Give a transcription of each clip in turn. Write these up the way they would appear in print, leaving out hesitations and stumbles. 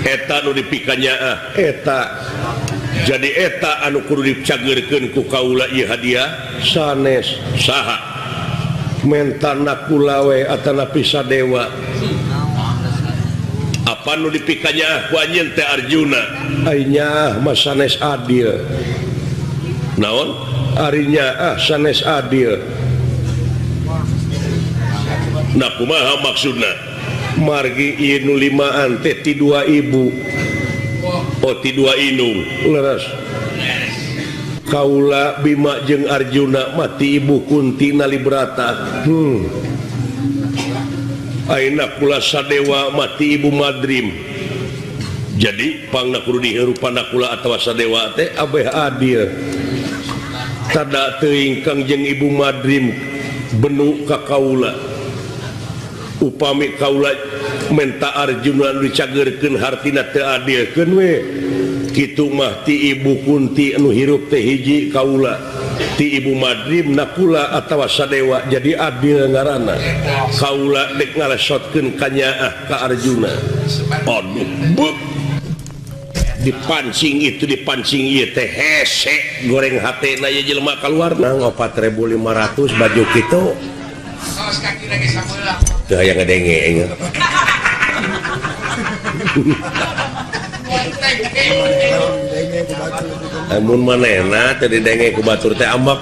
Eta nu dipikanyaah eta. Jadi eta anu kudu dicageurkeun ku kaula ieu hadiah sanes saha menta Nakula we atanapi Sadewa. Apa nu dipikanyaah ku anjeun teh Arjuna? Ai nyaah mah sanes adil. Naon? Ari nyaah sanes adil. Nah kumaha maksudna? Margi ieu nu limaan teh ti dua ibu. Oh ti dua indung. Leres. Kaula Bima jeung Arjuna mah ti ibu Kunti Nalibrata. Ayeuna kula Sadewa mah ti ibu Madrim. Jadi pangna kudu diherupan Nakula atawa Sadewa teh abeh adil. Tada teuing Kangjeng Ibu Madrim benu ka kaula. Upami kaula menta Arjuna nu dicageurkeun hartina teu adilkeun we. Kitu mah ti Ibu Kunti anu hirup teh hiji kaula, ti Ibu Madrim Nakula atawa Sadewa jadi adil ngaranna. Kaula dek ngalesotkeun kanyaah ka Arjuna. Aduh, beuh. Dipancing itu dipancing ieu teh hese goreng hatena ieu jelema kaluar nang 4.500 baju kitu. Kaos kaki lagi sabelah. Teu aya ngadenge aing. Amun manehna teu didenge ku batur teh ambek.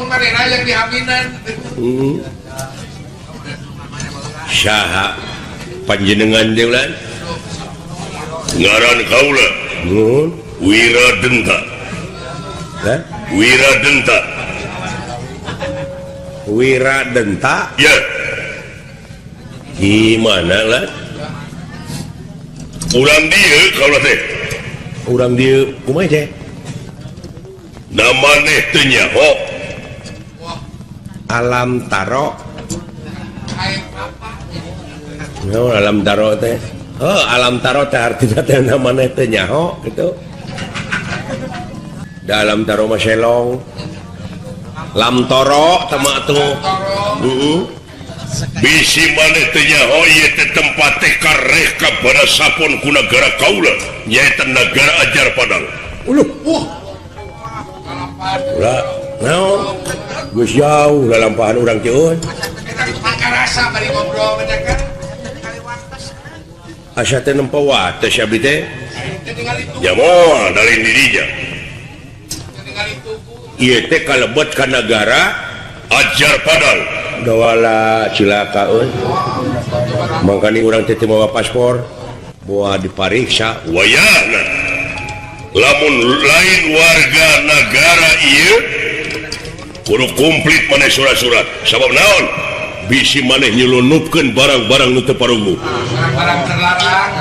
Mun manehna yang dihaminan. Saha panjenengan deui ulan? Ngaran kaula nuhun Wiradenta. Hah? Wiradenta. Wiradenta? Ya. Di mana lah? Urang dieu kaula teh. Urang dieu kumaha teh? Namane teu nyaho. Alam Taro. No, alam taro teh. Oh, alam taro teh artinya teh namane teu nyaho gitu. Da alam taro mah selong. Lam toro teh mah atuh. Heeh. Bisi maneh teu nyaho ieu teh tempat teh kareh ka pada sapon ku nagara kaula nyaeta nagara Ajar Padang. Uluh. Ulah, naon? Geus jauh lalampahan urang teh euy. Karasa bari ngobrol banyak kan. Asa teh nempo wates abdi teh. Ya moal dari dirinya. Ieu teh kalebet ka nagara Ajar Padang. Dawala cilaka euy. Mangkani urang teh teu mawa paspor, boa dipariksa wayahna. Lamun lain warga nagara ieu kudu komplit maneh surat-surat. Sabab naon? Bisi maneh nyelunupkeun barang-barang nu teu parunggu. Barang terlarang.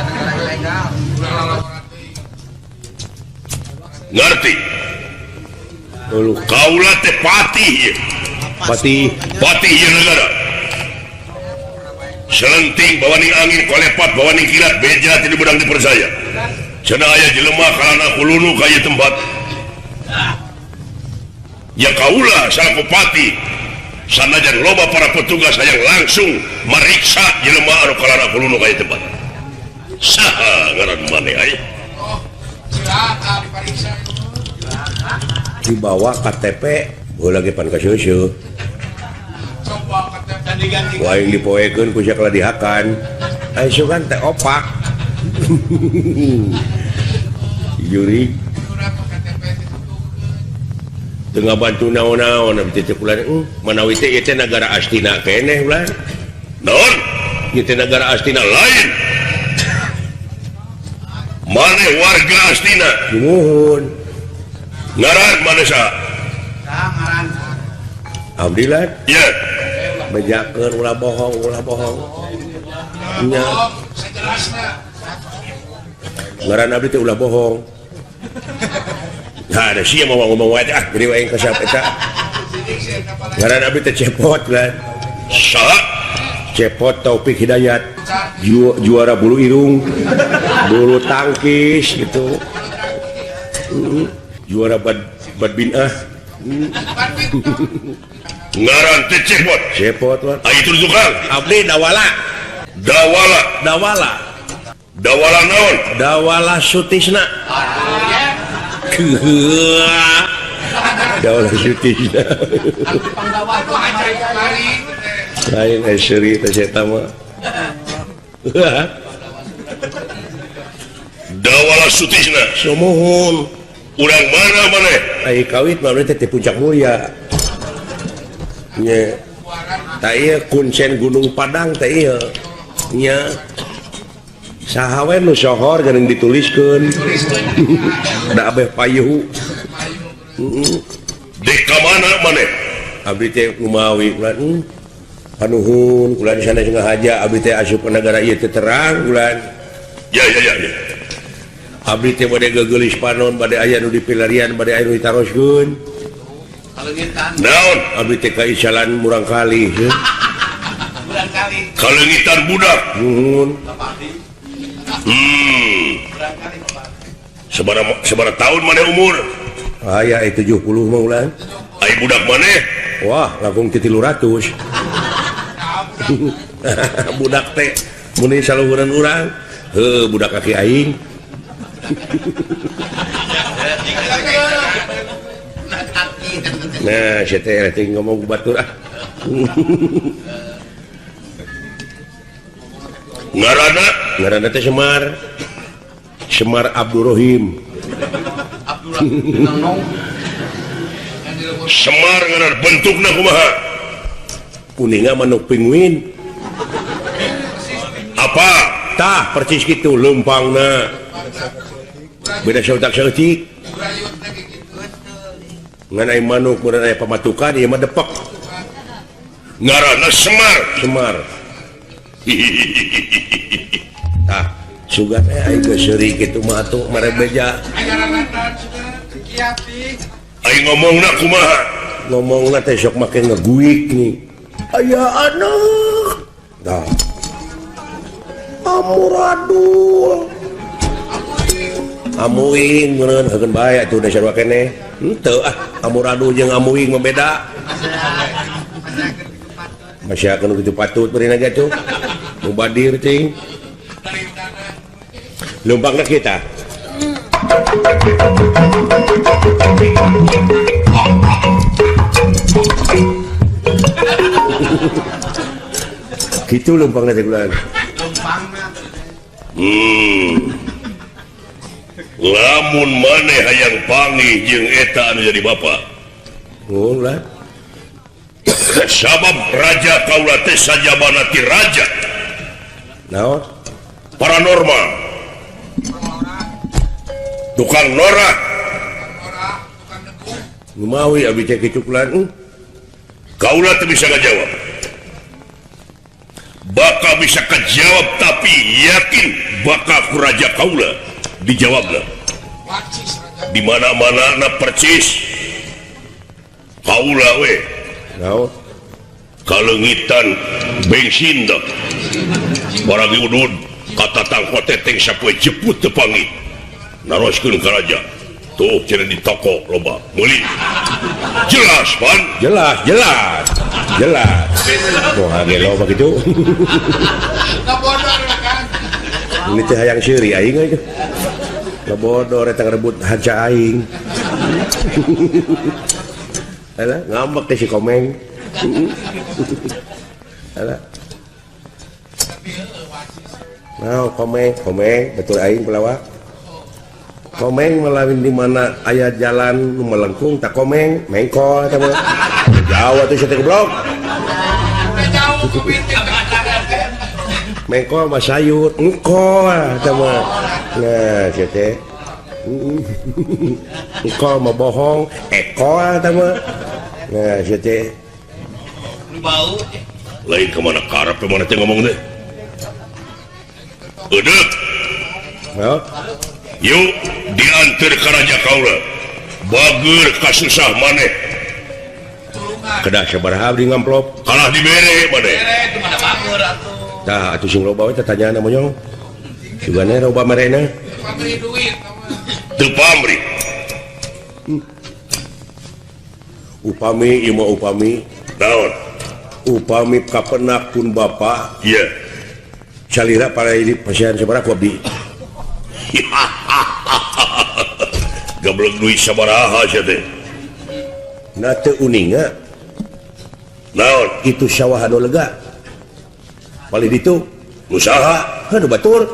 Ngerti? Kaula teh patih ieu. Patih, patih ieu negara. Selenting bawaning angin kolepat bawaning kilat beja tidak bedang dipercaya. Cenah aya jelema kalana kulunu ka ieu tempat. Ya kaula salaku patih sanajan loba para petugas hayang langsung mariksa jelema anu kalana kulunu ka ieu tempat. Saha ngaran maneh ai? Cilaka dipariksa. Dibawa KTP, oh lagi pan ka susu. Wah yang dipoekeun ku sia kalah dihakan. Ai sugan teh opak. Juri teu ngabantu naon-naon abdi teh ulah manawi teh ieu teh nagara Astina keneh ulah. Naon? Ieu teh nagara Astina lain. Maneh warga Astina. Nuhun. Ngaran maneh saha? Ngaran. Abdi lah. Ye. Bejakeun ulah bohong, ulah bohong. Nya. Ngaran abdi teh ulah bohong. Nah, ada sia mau ngomong wae ah, jadi wae ka siapa eta. Ngaran abdi teh Cepot lah. Saha? Cepot Taufik Hidayat. Juara bulu irung, bulu tangkis gitu. Juara bad bin ah. Ngaran teh Cepot. Cepot lah. Ah itu tukang. Abdi Dawala. Dawala. Dawala. Dawala naon? Dawala Sutisna. Dawala Sutisna. Lain seuri teh eta mah. Dawala Sutisna. Sumuhun. Urang mana maneh? Ai kawit mah teh ti Puncak Mulia. Nya. Tah ieu kuncen Gunung Padang teh ieu. Nya. Saha we nu sohor geuning dituliskeun. Da abeh payuh. Di ka mana maneh? Abdi teh kumawi ulah panuhun kula di sana sengaja abdi teh asup ka nagara ieu teh terang ulah. Ya ya ya. Abdi teh bade geugeulis panon bade aya nu dipilarian bade aya nu ditaroskeun. Naon? Abdi teh kaisalan murangkali. Murangkali. Kaleungitan budak. Nuhun. Sabaraha tahun maneh umur? Aya 70 mah ulah. Ai budak maneh? Wah, langkung ti 300. Budak teh mun saluhureun urang, heuh budak kaki aing. Nah, sia teh teh ngomong ku batur ah. Ngaranna? Ngaranna teh Semar. Semar Abdurrahim. Semar ngaran bentukna kumaha? Kuninga manuk pinguin. Apa? Tah percis kitu leumpangna. Beda sautak saeutik. Ngan aya manuk mun aya pamatukan ieu mah depek. Ngaranna Semar. Semar. Tah, sugan teh aing geus seuri kitu mah atuh mere beja. Aing ngomongna kumaha? Ngomongna teh sok make ngeguik nih. Aya anak. Tah. Amuradul. Amuing meureun heukeun bae atuh da sarua keneh. Henteu ah, amuradul jeung amuing mah beda. Masih akan kitu patut beurina ge atuh. Mubadir ting. Lumpangna kita. Gitu lumpangna teh bulan. Lamun maneh hayang panggih jeung eta anu jadi bapa. Ulah. Sabab raja kaula teh sajabana ti raja. Naon? Paranormal. Tukang norak. Ngumawi abdi teh kitu kulan. Kaula teu bisa ngajawab. Bakal bisa kejawab tapi yakin bakal ku raja kaula dijawabna. Di mana-mana na percis. Kaula we. Naon? Kaleungitan bensin dah. Barang udud kata tangko teteng sapoe jeput teu panggih. Naroskeun ka raja. Tuh cenah di toko loba meuli. Jelas pan? Jelas, jelas. Jelas. Moal ge loba kitu. Ini teh hayang seuri aing euy. Lobodor eta ngerebut haja aing. Alah, ngambek teh si Komeng. Alah. Nah, Komeng, Komeng, betul aing pelawak. Komeng melawin di mana aya jalan nu melengkung tak Komeng, mengkol eta mah. Jauh atuh sia teh goblok. Mengkol mah sayur, engkol eta mah. Nah, sia teh. Engkol mah bohong, ekol eta mah. Nah, sia teh. Bau. Lain ka mana karep mana teh ngomong teh. Eudeuh. Naon? Yuk diantar ka raja kaula. Bager kasusah maneh. Kedah sabaraha abdi ngamplop? Kalah dibere maneh. Tah atuh sing loba we tatanyaan monyong. Sugane loba merena. Teu pamrih. Upami ieu mah upami. Naon? Upami kapenak pun bapa. Iya. Salira para ini pasian sabaraha ku abdi. Gablek duit sabaraha sia teh. Na teu uninga. Naon? Itu sawah anu lega. Palih ditu usaha heuh batur.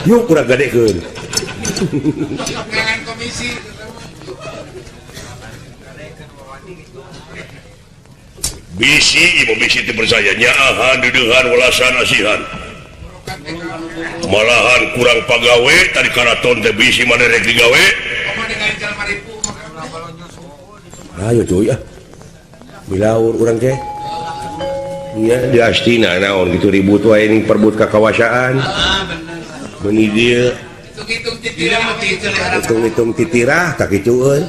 Yuk kurang gadekeun. Komisi. Bisi ibu bisi teu percaya nyaahan duduhan welasan asihan. Malahan kurang pagawe tadi karaton teh bisi mana rek digawe. Ayo cuy ah. Bilaur urang teh. Nya di Astina naon kitu ribut wae ning perbut kakawasaan. Beuni dieu. Hitung-hitung titirah tak kitueun.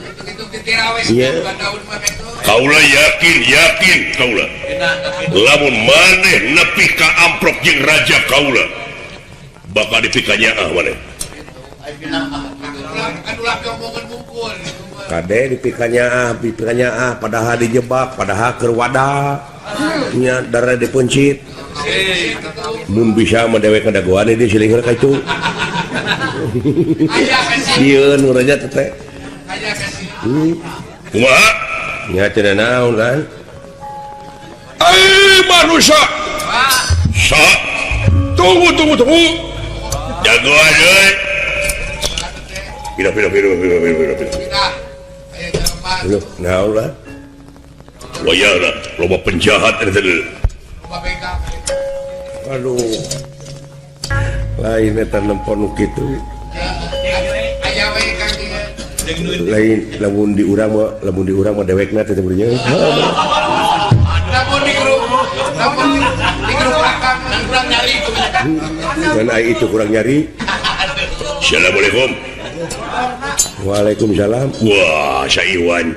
Iya. Kaula yakin kaula. Lamun maneh nepi ka amprok jeung raja kaula bakal dipikanyaah maneh. Kade dipikanyaah padahal dijebak, padahal keur wadah. Nya darah dipuncit. Mun bisa mah dewek ngadagoan di silingeur ka itu. Sieun urang teh. Kumaha? Nya teu naon kan. Ai manusia. Sa. Tunggu. Jagoan euy. Pindah. Loh, naon lah. Wayahna loba penjahat eta teh. Aduh. Lain eta nempon nu kitu. Lain lamun di urang mah dewekna teh beunya. Lamun di grup akang kurang nyari itu. Dan ai itu kurang nyari. Assalamualaikum. Waalaikumsalam. Wah, Saiwan.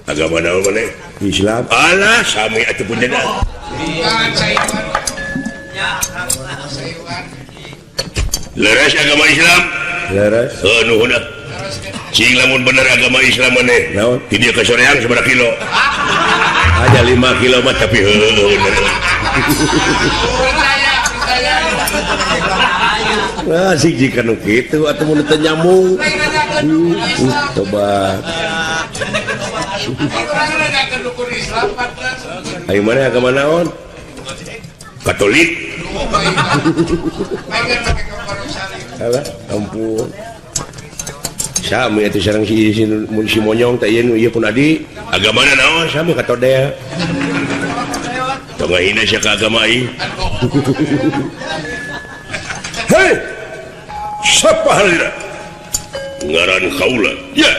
Agama naon maneh? Islam. Alah, sami atuh pun dena. Leres agama Islam? Leres. Heuh, nuhun ah. Cing lamun bener agama Islam maneh. Naon? Di dieu ka soreang sabaraha kilo? Aja 5 kilo mah tapi heuh bener. Nah, sih jika nu kitu atuh mun teu nyambung. Coba. Ayo mana agama naon? Katolik. Alah, ampun. Sami atuh sareng si monyong teh ieu nu ieu pun adi. Agamana naon? Sami katodea. Tong ngahina sia ka agama ieu. Hei! Siapa halira? Ngaran kaula. Ya,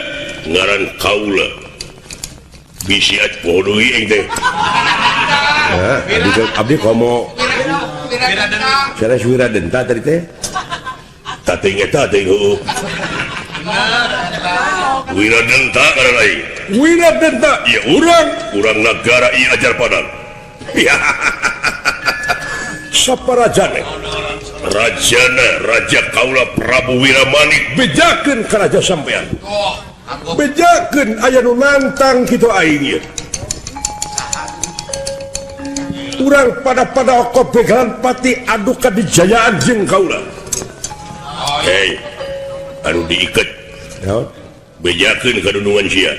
ngaran kaula. Bisi at poho deui aing teh. Hah, abdi komo. Sanes Wiradenta tadi teh. Tating eta teh heueuh. Wiradenta ngaran aing. Wiradenta ya urang nagara ieu ajar Padang. Sapa rajane? Rajana Raja Kaula Prabu Wiramanik bejakeun ka raja sampean. Bejakeun aya nu nantang kitu aing ieu. Urang pada okop begalan pati adu kadijayaan jeung kaula. Hei, anu diiket. Naon? Bejakeun ka dunungan sia.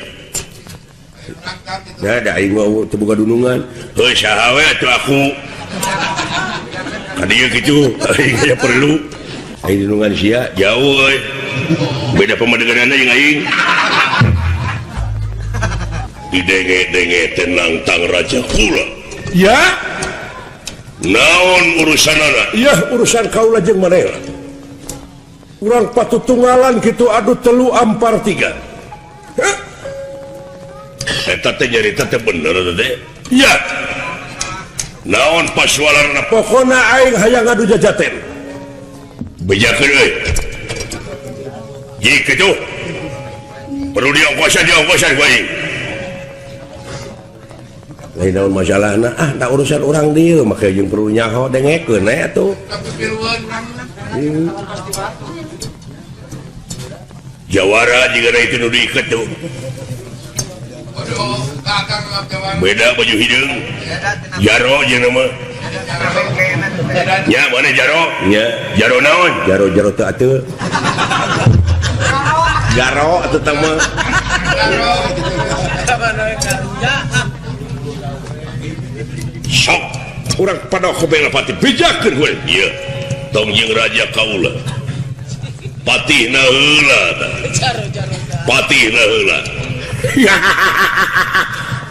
Da da aing mah teu boga dunungan. Heuh saha we atuh aku. Ka dieu kitu, aing aya perlu. Aing dunungan sia jauh euy. Beda pamadeganana jeung aing. Didenge-denge tenang tang raja kula. Ya? Naon urusanana? Yah urusan kaula jeung manehna. Urang patutunggalan kitu adu telu ampar tiga. Heh. Eta teh nyarita teh bener teh. Ya. Naon pasualarna? Pokona aing hayang ngadu jajaten. Bejakeun euy. Jik kitu. Perlu diongkosan ku aing. Lain naon masalahna? Ah, da urusan urang dieu make jeung perlu nyaho dengekeun we atuh. Jawara jigana itu nu diiket tuh. Beda baju hideung. Jaro jeung nama. Ya mana jaro? Nya jaro naon? Jaro-jaro teu atuh. Jaro atuh tah mah. Sok urang pada Belapati bijakeun we. Ieu tong jeung raja kaula. Patihna heula tah. Patihna heula.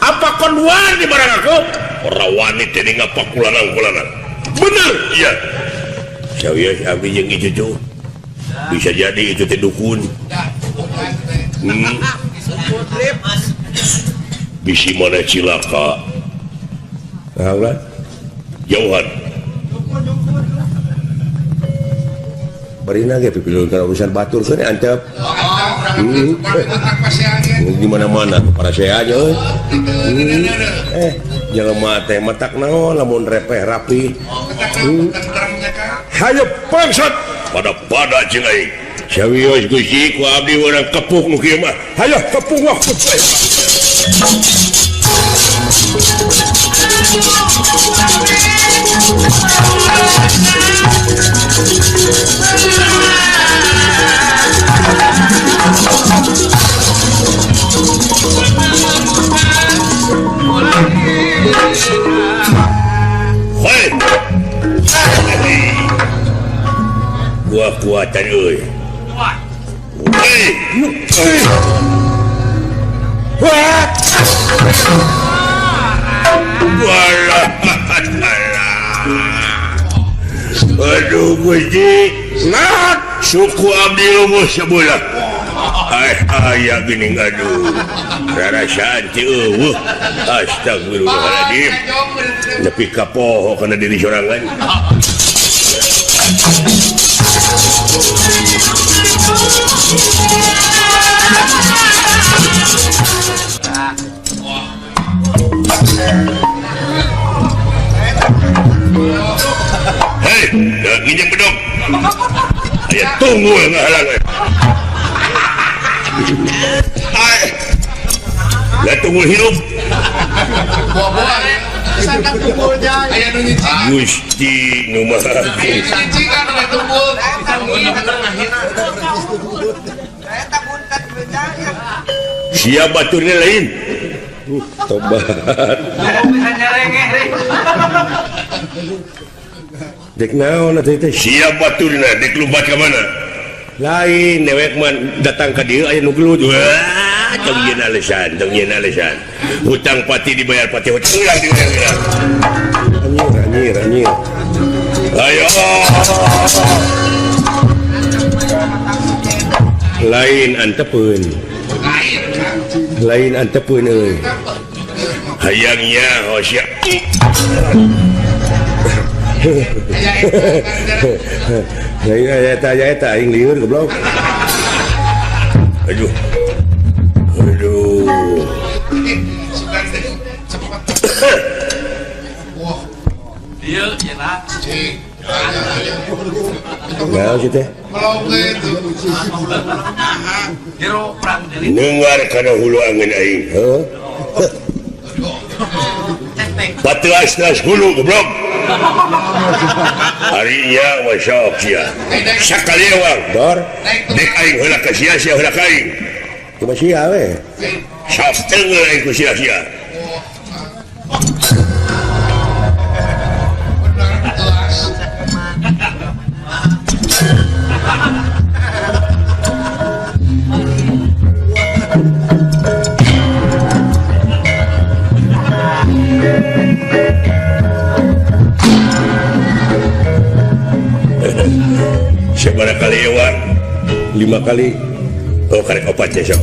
Apa kon wani barang aku? Ora wani teh ngapakulanang-kulanang. Bener iya. Sawieu abdi jeung cucu. Bisa jadi itu teh dukun. Bisi mana cilaka. Nah, jauhan. Barina ge pipilun kana urusan batur teh antep. Di mana-mana para saya aja euy. Jelema teh matak naon lamun repeh rapi. Hayu bangsat pada-pada jeung aing. Sawios Gusti ku abdi urang kepuk nu kieu mah. Hayu kepuk wah. Hei. Gua kuatan euy. Hei. Wah. Aduh Gusti, nah suku abdi lumuh sebelah. Aya geuning aduh. Rarasaan teh eueuh. Astagfirullahaladzim. Nepi ka poho kana diri sorangan. Hei, nginjem bedog. Aya tunggu ngahalang. Lah tunggu hirup. Gusti nu maha. Siap baturnya lain. Tobat. Dek naon atuh teh? Siap baturna dek lumpat ka mana? Lain dewek mah datang ka dieu aya nu gelut. Wah, tong yeun alesan, tong yeun alesan. Hutang pati dibayar pati hutang ulang dibayar ulang. Anjir, anjir, anjir. Ayo. Lain antepeun. Lain antepeun euy. Hayangnya hosya. Ya eta ya eta aing lieur goblok. Aduh. Aduh. Ieu cenah. Naon sih teh? Dengar kana hulu angin aing. Heuh. Patelas-telas hulu goblok. Harinya wasok sia. Sakali wang dor. Dek aing heula ka sia sia heula ka aing. Kumaha sia we? Sok teunggeul aing ku sia sia. Seberapa kali Iwan? 5 kali. Oh, karek opat ya, sok.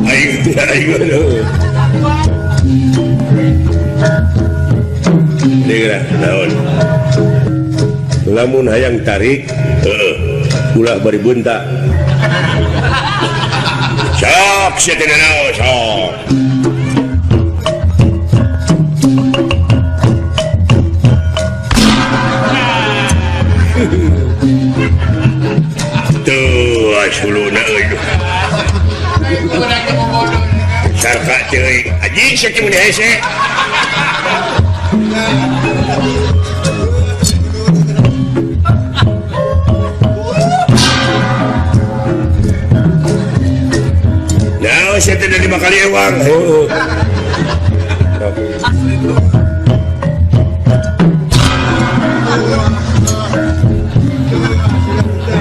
Ayo, ayo, ayo. Dengar, naon? Lamun hayang tarik, ulah bari bunta. Sok, sia teh naon, sok. Tuh, huluna euy. Da teuing anjing sakieu mun hese. Nah, saya teh 5 kali ewang. Heeh.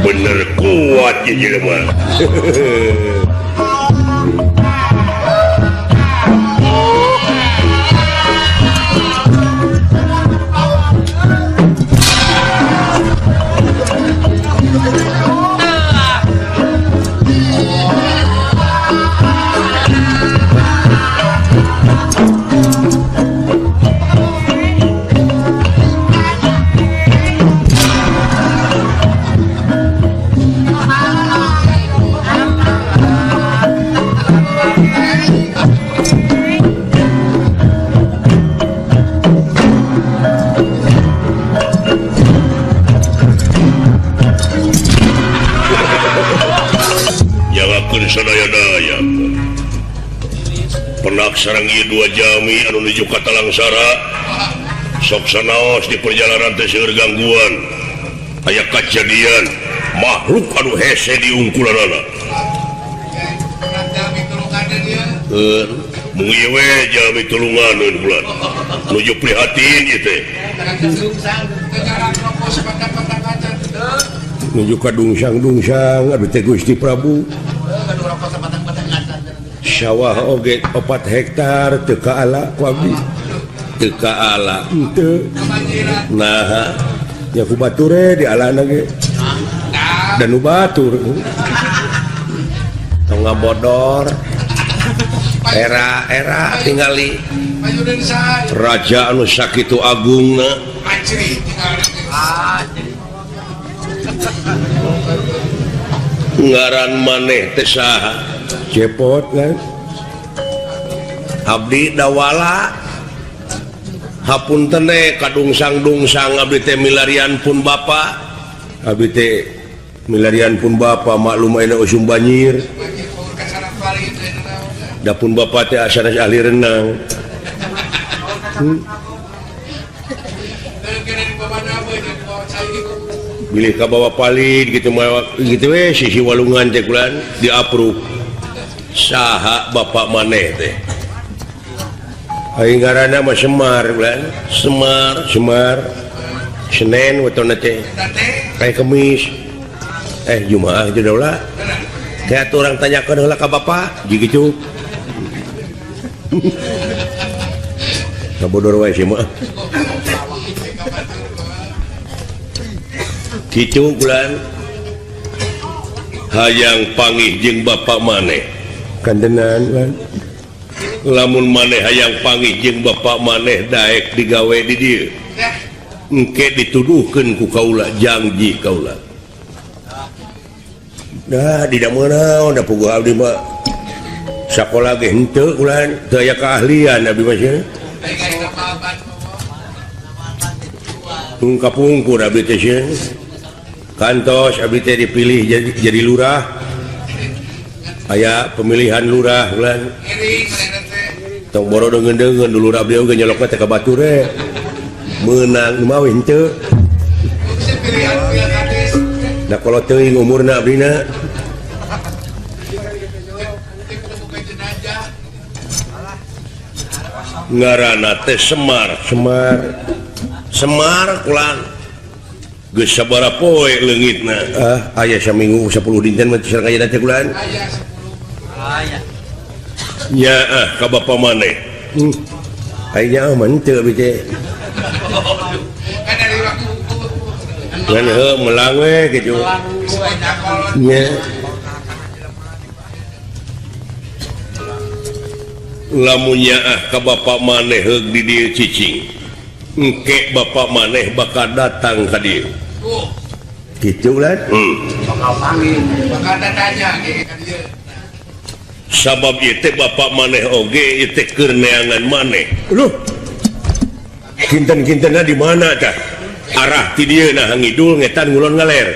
Bener kuat ya jelema. Sadaya-daya penak sareng ieu dua jami anu nuju ka Talangsara sok sanaos di perjalanan teh seueur gangguan aya kajadian makhluk anu hese diungkulanana mung ieu we jalmi tulunganeun bulan nuju prihatin ieu teh nuju ka dungsang-dungsang abdi teh Gusti Prabu sawah oge 4 hektar teu kaala ku abdi teu kaala henteu nah nya ku bature di alana ge dan nu batur tong ngabodor era-era tingali raja anu sakitu agungna ngaran maneh teh saha cepot kan abdi dawala hapunten teh kadungsang-dungsang abdi teh milarian pun bapa abdi teh milarian pun bapa maklum ayeuna usum banjir da pun bapa teh asana ahli renang bilih ka bawa palid gitu gitu we sisi walungan teh kulan diapruk saha bapak maneh teh aing ngaranna mah Semar bulan Semar Semar Senin wetona teh kayak Kemis Jumaah itu daulah teh atuh urang tanyakeun heula ka bapak gitu kabodor wae sih mah kitu bulan hayang pangih jeung bapak maneh kandenan kan lamun maneh hayang pangih jeung bapak maneh daek digawe di dieu engke dituduhkeun ku kaula janji kaula dah tidak meunang da puguh abdi mah sakola ge henteu ulah teu aya keahlian abdi mah cenah kapungkur abdi teh cenah kantos abdi teh dipilih jadi lurah aya pemilihan lurah bulan tong boro deungeun-deungeun lurah abdi oge nyelokna teh ka batur meunang mah we henteu da kalau teuing umurna abdina ngaranna teh Semar Semar Semar kulan geus sabaraha poe leungitna aya saminggu 10 dinten mah teu aya teh kulan aya nya ka bapa maneh aya mah henteu abdi teh ngan heuh melang we kitu nya lamun nyaah ka bapak maneh heug di dieu cicing engke bapak maneh bakal datang ka dieu kitu lan bakal panggil bakal datanya ge ka dieu sabab ieu teh bapak maneh oge ieu teh keur neangan maneh lho kinten-kintenna di mana tah arah ti dieu nah ngidul ngetan ngulon ngaler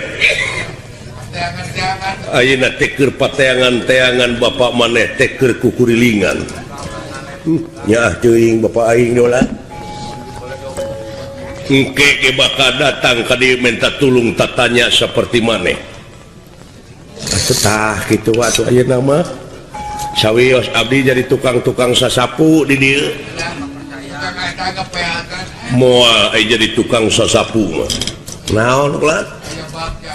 ayeuna teh keur pateangan-teangan bapak maneh teh keur kukurilingan Nyaah teuing bapak aing dola. Engke ge bakal datang ka dieu minta tulung tatanya seperti maneh. Atuh tah kitu atuh ayeuna mah. Sawios abdi jadi tukang-tukang sasapu di dieu. Moal jadi tukang sasapu mah. Naon ulah?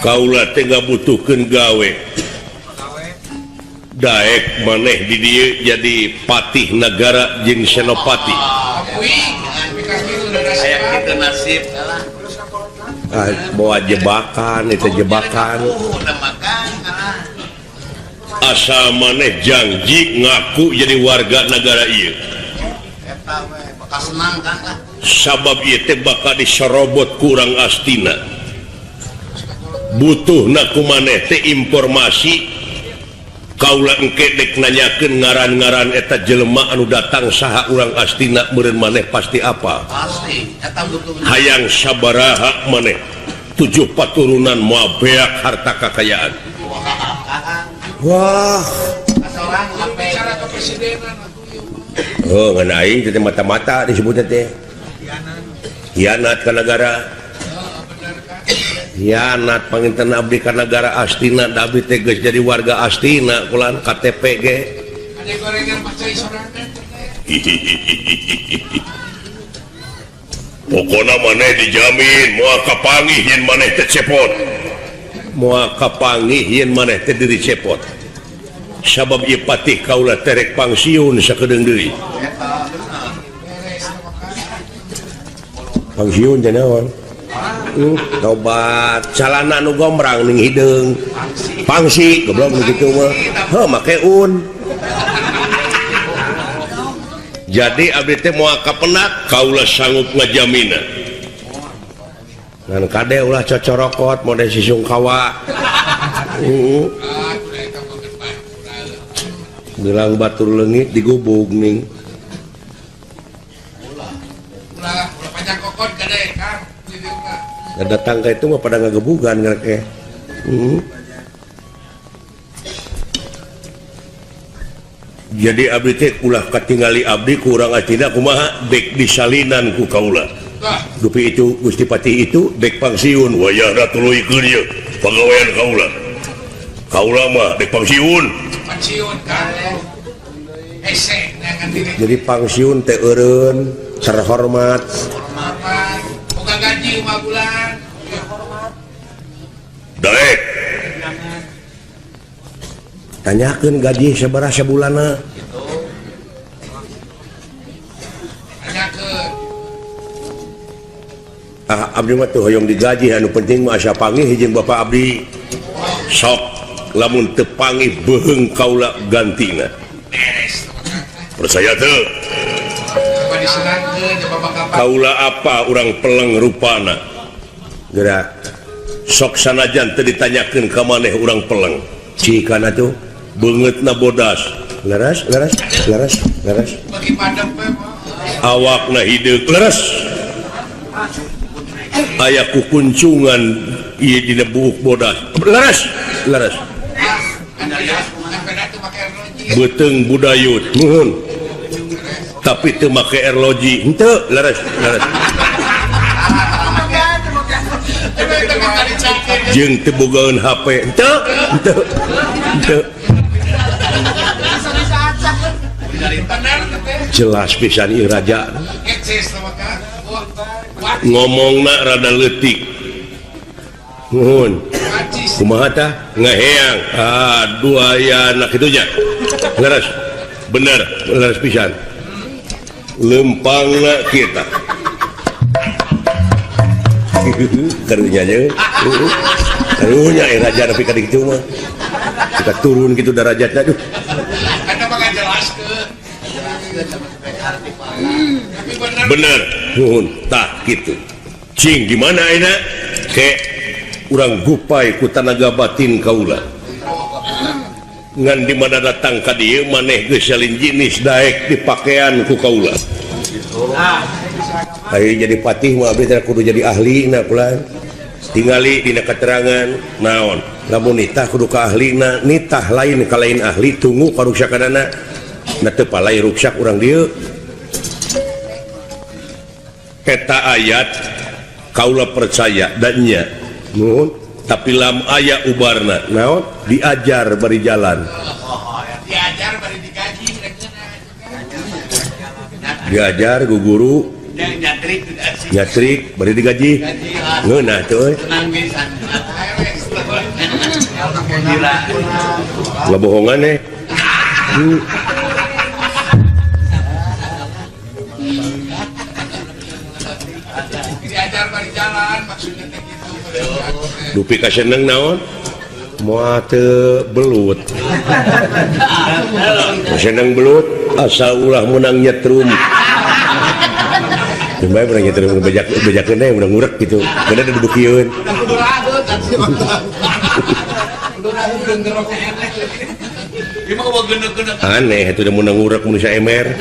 Kaula teh ngabutuhkeun gawe. Daek maneh di dieu jadi patih nagara jeung senopati. Bawa jebakan itu jebakan. Asal maneh janji ngaku jadi warga negara ieu. Sabab ieu teh bakal disorobot ku urang Astina. Butuhna ku maneh teh informasi kaula engke dek nanyakeun ngaran-ngaran eta jelema anu datang saha urang Astina meureun maneh pasti apa? Pasti eta butuh. Hayang sabaraha maneh 7 paturunan moal beak harta kakayaan. Wah. Oh, ngan aing teh mata-mata disebutna teh. Hianat ka nagara. Hianat panginten abdi ka nagara Astina, da abdi teh geus jadi warga Astina kulan KTP ge. Pokona maneh dijamin moal kapanggih yen maneh teh cepot. Moal kapanggih yen maneh teh diri cepot. Sabab ieu patih kaula terek pangsiun sakedeung deui. Pangsiun teh naon? Tobat calana nu gombrang ning hideung. Pangsi goblok nu kitu mah. Heuh make un. Jadi abdi teh moal kapenak kaula sanggup ngajamina. Ngan kade ulah cocorokot mode sisungkawa. Gelang batur leungit digubug ning. Ulah panjang kokot kade Kang. Datang ke itu mah pada ngagebugan ngereke. Jadi abdi teh ulah katingali abdi ku urang Astina kumaha dek disalinan ku kaula. Dupi itu Gusti Patih itu dek pangsiun wayahna tuluykeun ieu pagawean kaula. Kaula mah dek pangsiun. Pangsiun Kang. Hese neangan diri. Jadi pangsiun teh eureun terhormat. Hormat. Boga gaji 5 bulan. Hormat. Daek. Tanyakeun gaji sabaraha sabulanna. Tanyakeun. Ah abdi mah teu hoyong digaji anu penting mah asa panggih jeung bapak abdi. Sok lamun teu panggih beuheung kaula gantina. Percaya teu? Kaula apa urang peleng rupana? Gerak. Sok sanajan teu ditanyakeun ka maneh urang peleng. Cikana tuh beungeutna bodas. Leres, leres, leres, leres. Awakna hideung leres. Aya kukuncungan ieu dina buuk bodas. Leres, leres. Beuteung budayut nuhun. Tapi teu make erloji henteu leres, leres. Jeung teu bogaeun HP henteu, henteu, henteu. Jelas pisan ieu raja. Ngomongna rada leutik. Nuhun. Kumaha tah? Ngaheang. Aduh aya anak kitu nya. Leres. Bener, leres pisan. Lempangna kita. Karunya nya. Karunya raja nepi ka ditu mah. Kita turun gitu derajatnya aduh. Bener, nuhun, tah kitu. Cing gimana ayeuna? Ke urang gupai ku tanaga batin kaula. Ngan di mana datang ka dieu maneh geus salin jinis daek dipakean ku kaula. Ayo jadi patih mah abdi teh kudu jadi ahlina kula. Tingali dina keterangan naon? Lamun nitah kudu ka ahlina, nitah lain ka lain ahli tunggu karuksakanana. Na teu palai ruksak urang dieu. Eta ayat kaula percaya dan nya. Nuhun, tapi lam aya ubarna naon diajar bari jalan. Diajar bari digaji. Diajar ku guru nyatrik bari digaji. Ngeunah teu euy. Ngebohongan eh. Diajar bari jalan maksudnya teh kitu. Dupi ka seneng naon? Moal teu belut. Seneng belut asal ulah menang nyetrum. Cuma menang nyetrum bejakeun teh menang ngurek gitu. Kada dudukieun. Aneh itu udah menang ngurek mun saemer.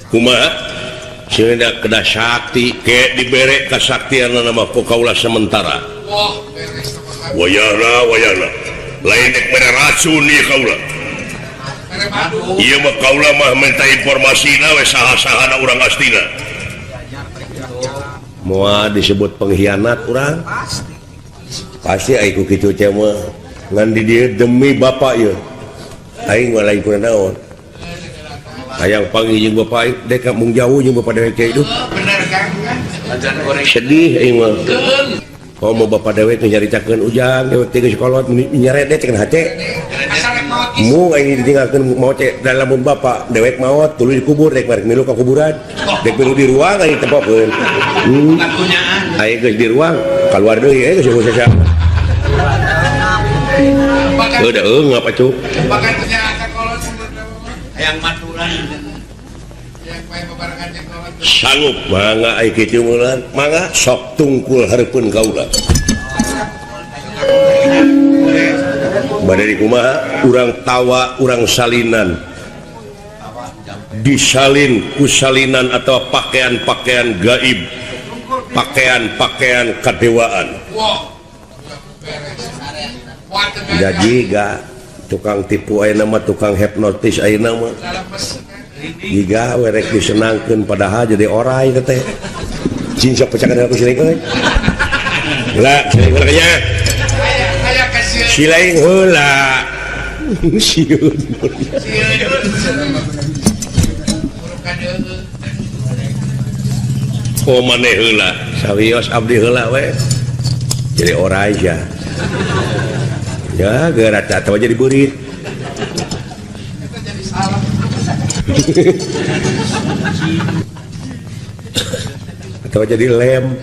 Kumaha? Sieuna kedah sakti ke dibere kasaktianna mah ku kaula sementara. Wayahna wayahna. Lain dek mere racun ieu kaula. Ieu mah kaula mah minta informasina we saha-sahana urang astina. Moal disebut pengkhianat urang. Pasti ai ku kitu teh mah ngan di dieu demi bapak ieu. Aing mah lain kuna naon. Hayang panggih jeung bapak aing dek mung jauh jeung bapak dewek teh hidup. Bener Kang. Sedih aing mah. Oh mau bapak dewek nyaritakeun ujang dewek teh geus kolot nyaredet cenah hate. Mung aing ditinggalkeun maot teh lamun bapak dewek maot tuluy dikubur dek marek milu ka kuburan. Dek milu di ruang aing tempokeun. Aing geus di ruang kaluar deui geus sesa. Udah eungap atuh. Sanggup mangga ai kitu meulan mangga sok tungkul hareupeun kaula. Bade di kumaha urang tawa urang salinan. Disalin ku salinan atau pakaian-pakaian gaib, pakaian-pakaian kadewaan. Jadi ga tukang tipu ayeuna mah tukang hipnotis ayeuna mah. Jiga werek disenangkeun padahal jadi orai teh. Cing sok pecakan aku siling euy. Heula siling heula nya. Siling heula. Sieun. Oh maneh heula, sawios abdi heula we. Jadi orai sia. Ya geura atawa jadi beurit. Atau jadi lem.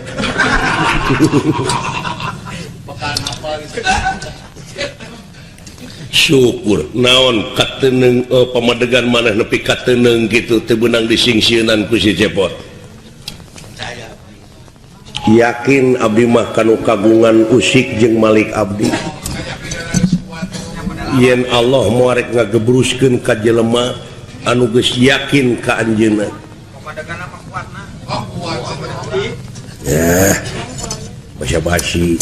Syukur naon kateneng pamadegan maneh nepi kateneng kitu teu beunang disingsieunan ku si Cepot. Yakin abdi mah kanu kagungan usik jeung Malik abdi. Yen Allah moal rek ngagebruskeun ka jelema anu geus yakin ka anjeunna. Ya, basa-basi.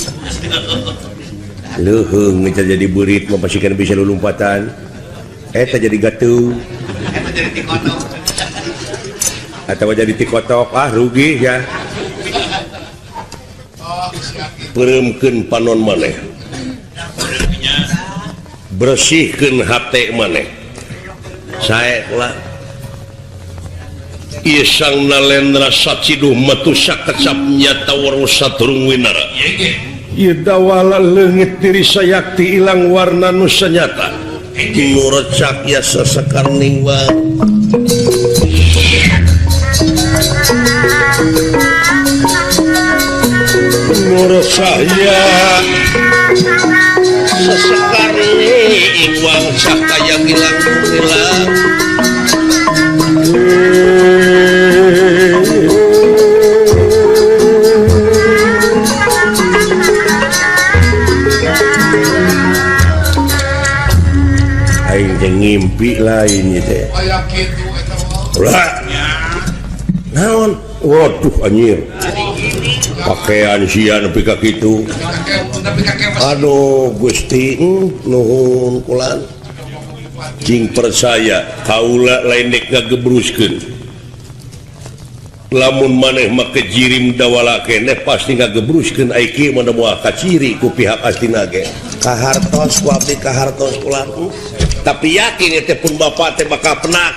Leuheung geus jadi beurit mah pasti kan bisa lulumpatan. Eta jadi gatuh. Eta jadi tikotok. Atawa jadi tikotok, ah rugi ya. Peureumkeun panon maneh. Bersihkeun hate maneh. Sae lah. Ieu Sang Nalendra saciduh metu sakecap nyata weruh saturung winara. Ieu dawala leungit diri sayakti ilang warna nu sanyata. Nu recak ya sasekar ningwang. Nu recak sasekar ningwang sakaya gilang gilang. Aing teh ngimpi lain ieu teh. Aya kitu eta mah. Ulah. Naon? Waduh anjir. Pakaian sia nepi ka kitu. Aduh Gusti nuhun kulan. Cing percaya kaula lain dek ngagebruskeun. Lamun maneh make jirim dawala keneh pasti ngagebruskeun ai kieu mah moal kaciri ku pihak Astina ge. Kahartos ku abdi kahartos kulan. Tapi yakin teh pun bapak teh bakal penak.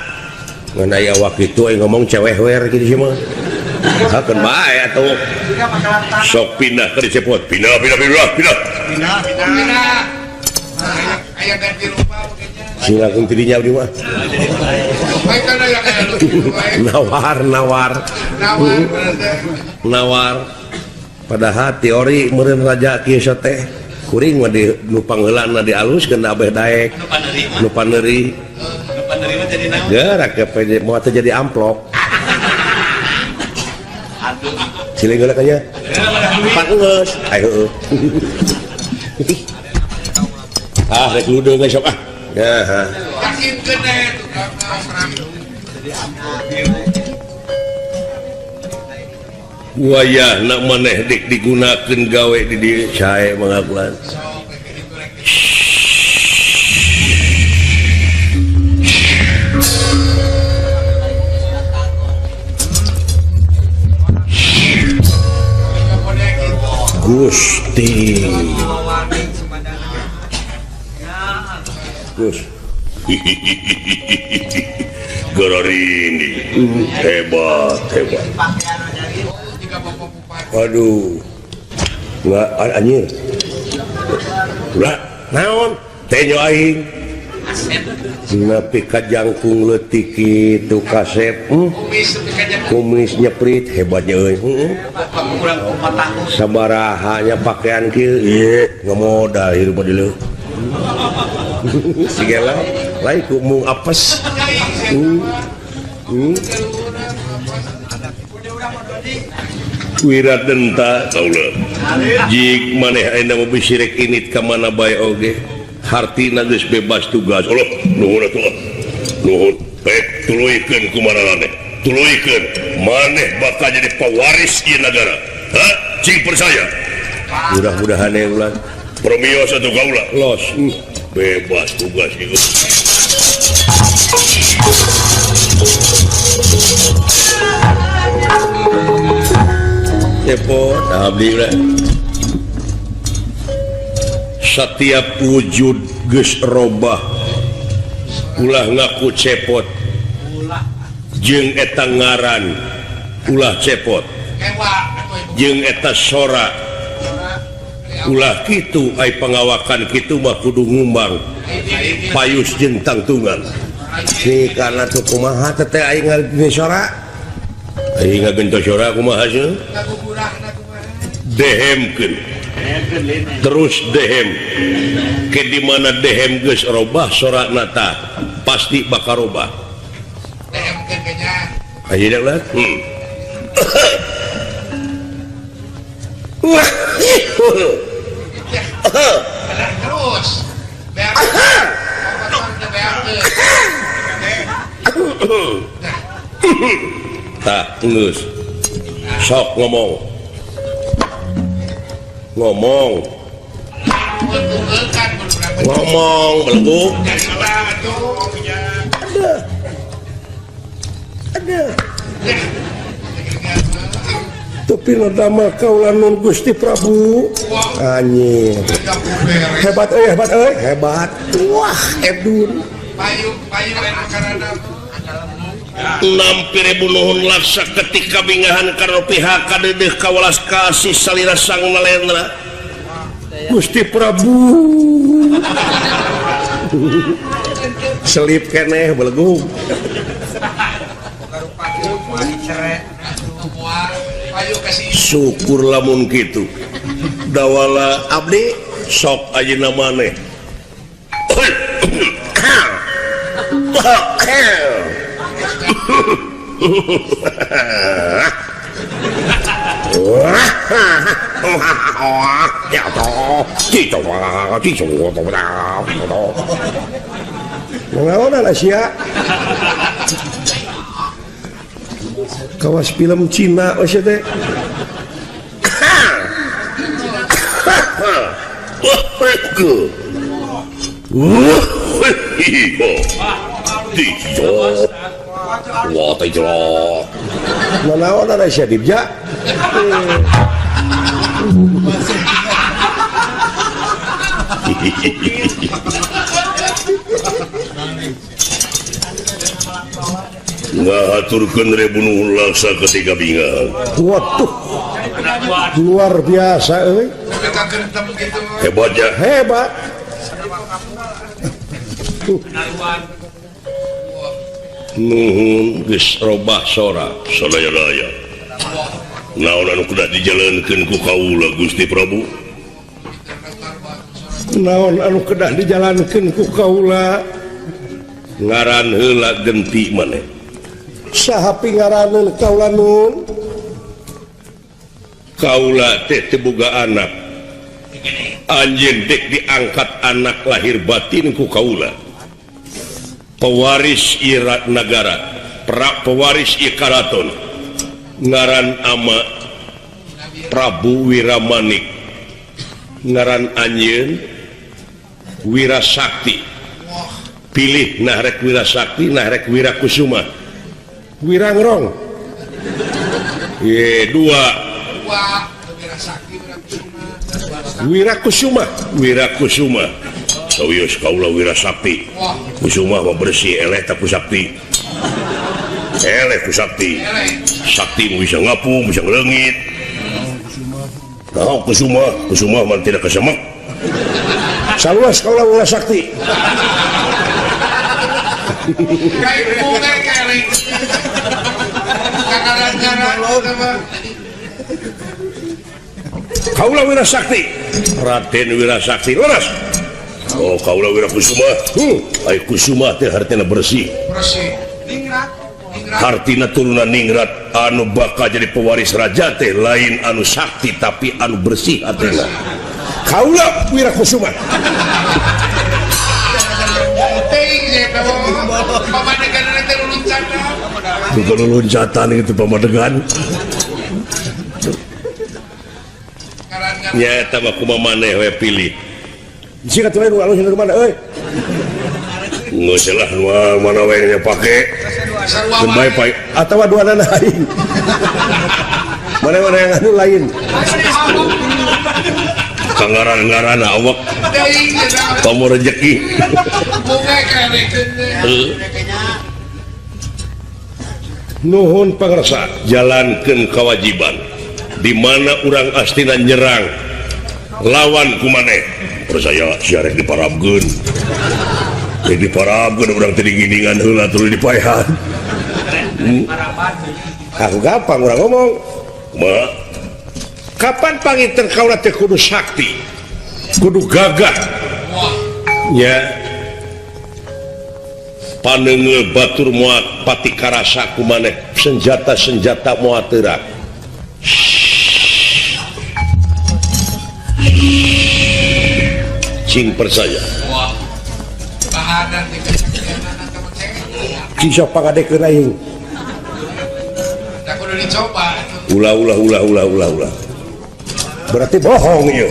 Ngan aya awak kitu aing ngomong cewehwer kitu sih mah. Hakeun bae atuh. Sok pindah ke Cepot. Pindah pindah pindah pindah. Pindah pindah. Aya ganti rupa silakan tidinya abdi mah. Nawar nawar. Nawar. Padahal teori meureun raja kieu teh kuring mah di nu pangheulana dialuskeun abeh daek. Nu paneuri. Nu paneuri mah jadi naon? Geura ke moal teh jadi amplop. Aduh. Ciling heula nya. Pangeus. Ayo heueuh. Ah rek ludeung geus sok ah. Ya, wayah nak maneh dik digunakeun gawe di dieu sae mangakuan. Gusti. Gus. Gararini hebat hebat. Aduh, nggak anjir. Ulah, naon? Tenyo aing. Nepi ka jangkung leutik kitu kasep. Kumis nyeprit hebatnya euy. Sabaraha nya pakaian kieu, ieu ngamodal hirup di leuh. Sigela lain ku mung apes. Wira denta kaula. Jik maneh ayeuna mah bisi rek init ka mana bae oge. Hartina geus bebas tugas. Allah, nuhun atuh. Nuhun. Tuluykeun ku maraneh. Tuluykeun maneh bakal jadi pewaris ieu nagara. Ha? Cing percaya. Mudah-mudahan ye ulah. Promios atuh kaula. Los. Bebas tugas ieu. Cepot abdi ulah. Setiap wujud geus robah ulah ngaku cepot jeung eta ngaran ulah cepot jeung eta sora ulah kitu ai pangawakan kitu mah kudu ngumbang payus jeung tangtungan si karena tuh kumaha teh aing ngagentos sora aing ngagentos sora kumaha sih dehemkeun terus dehem ke di mana dehem geus robah sorakna tah pasti bakal robah dehemkeun kayaknya ayeuna lah terus tah geus sok ngomong ngomong ngomong belegu ada ada tapi nadama kaula nun Gusti Prabu anjir hebat euy hebat euy hebat wah edun payu karena 6.000 nuhun laksa ketika bingahan karena pihak kadedeh kawalas kasih salira sang nalendra Gusti Prabu selip keneh belegu syukur lamun kitu dawala abdi sok ayeuna maneh Kawas film Cina teh. Ke. Wah, teh jelok. Nanaon ada sia dibja? Ngahaturkeun rebu nuhun laksa ketika bingang. Waduh. Luar biasa euy. Hebat ya. Hebat. Nuhun geus robah sora sadaya-daya. Naon anu kedah dijalankeun ku kaula Gusti Prabu? Naon anu kedah dijalankeun ku kaula? Ngaran heula genti maneh. Saha pingaraneun kaula nun? Kaula teh teu boga anak. Anjeun dek diangkat anak lahir batin ku kaula. Pewaris Irak nagara, pewaris Ikaraton, ngaran ama Prabu Wiramanik, ngaran anjeun Wirasakti. Pilih nah rek Wirasakti, nah rek Wirakusuma. Wirangrong. Ye, dua. Wirakusuma, Wirakusuma. Sawios kaula Wirasakti. Kusuma mah bersih eleh tak kusakti. Eleh kusakti. Sakti bisa ngapung, bisa ngeleungit. Nah, kusuma, kusuma mah tidak kesemek. Saluas kaula Wirasakti. Kaula Wirasakti. Raden Wirasakti. Leres. Oh, kaula Wirakusuma. Ai Kusuma teh hartina bersih. Bersih. Ningrat. Hartina turunan ningrat anu bakal jadi pewaris raja teh lain anu sakti tapi anu bersih hatena. Kaula Wirakusuma. Bukan loncatan itu pamadegan. Nya eta mah kumaha maneh we pilih. Jika tuh nu alus nu mana euy. Geus lah nu mana we nya pake. Bae pae atawa duanana lain. Mana-mana yang anu lain. Kangaran-ngaran awak. Komo rezeki. Nuhun pangersa, jalankeun kewajiban. Di mana urang astina nyerang lawan kumaneh. Percaya sia rek diparabkeun. Rek diparabkeun urang teh dingin-dingan heula tuluy dipaehan. Aku gampang urang ngomong. Kumaha? Kapan panginten kaula teh kudu sakti? Kudu gagah. Nya. Panengeul batur moal pati karasa kumaneh senjata-senjata moal teurak. Cing percaya. Cing sok pangadekeun aing. Da kudu dicoba. Ulah ulah ulah ulah ulah ulah. Berarti bohong ieu.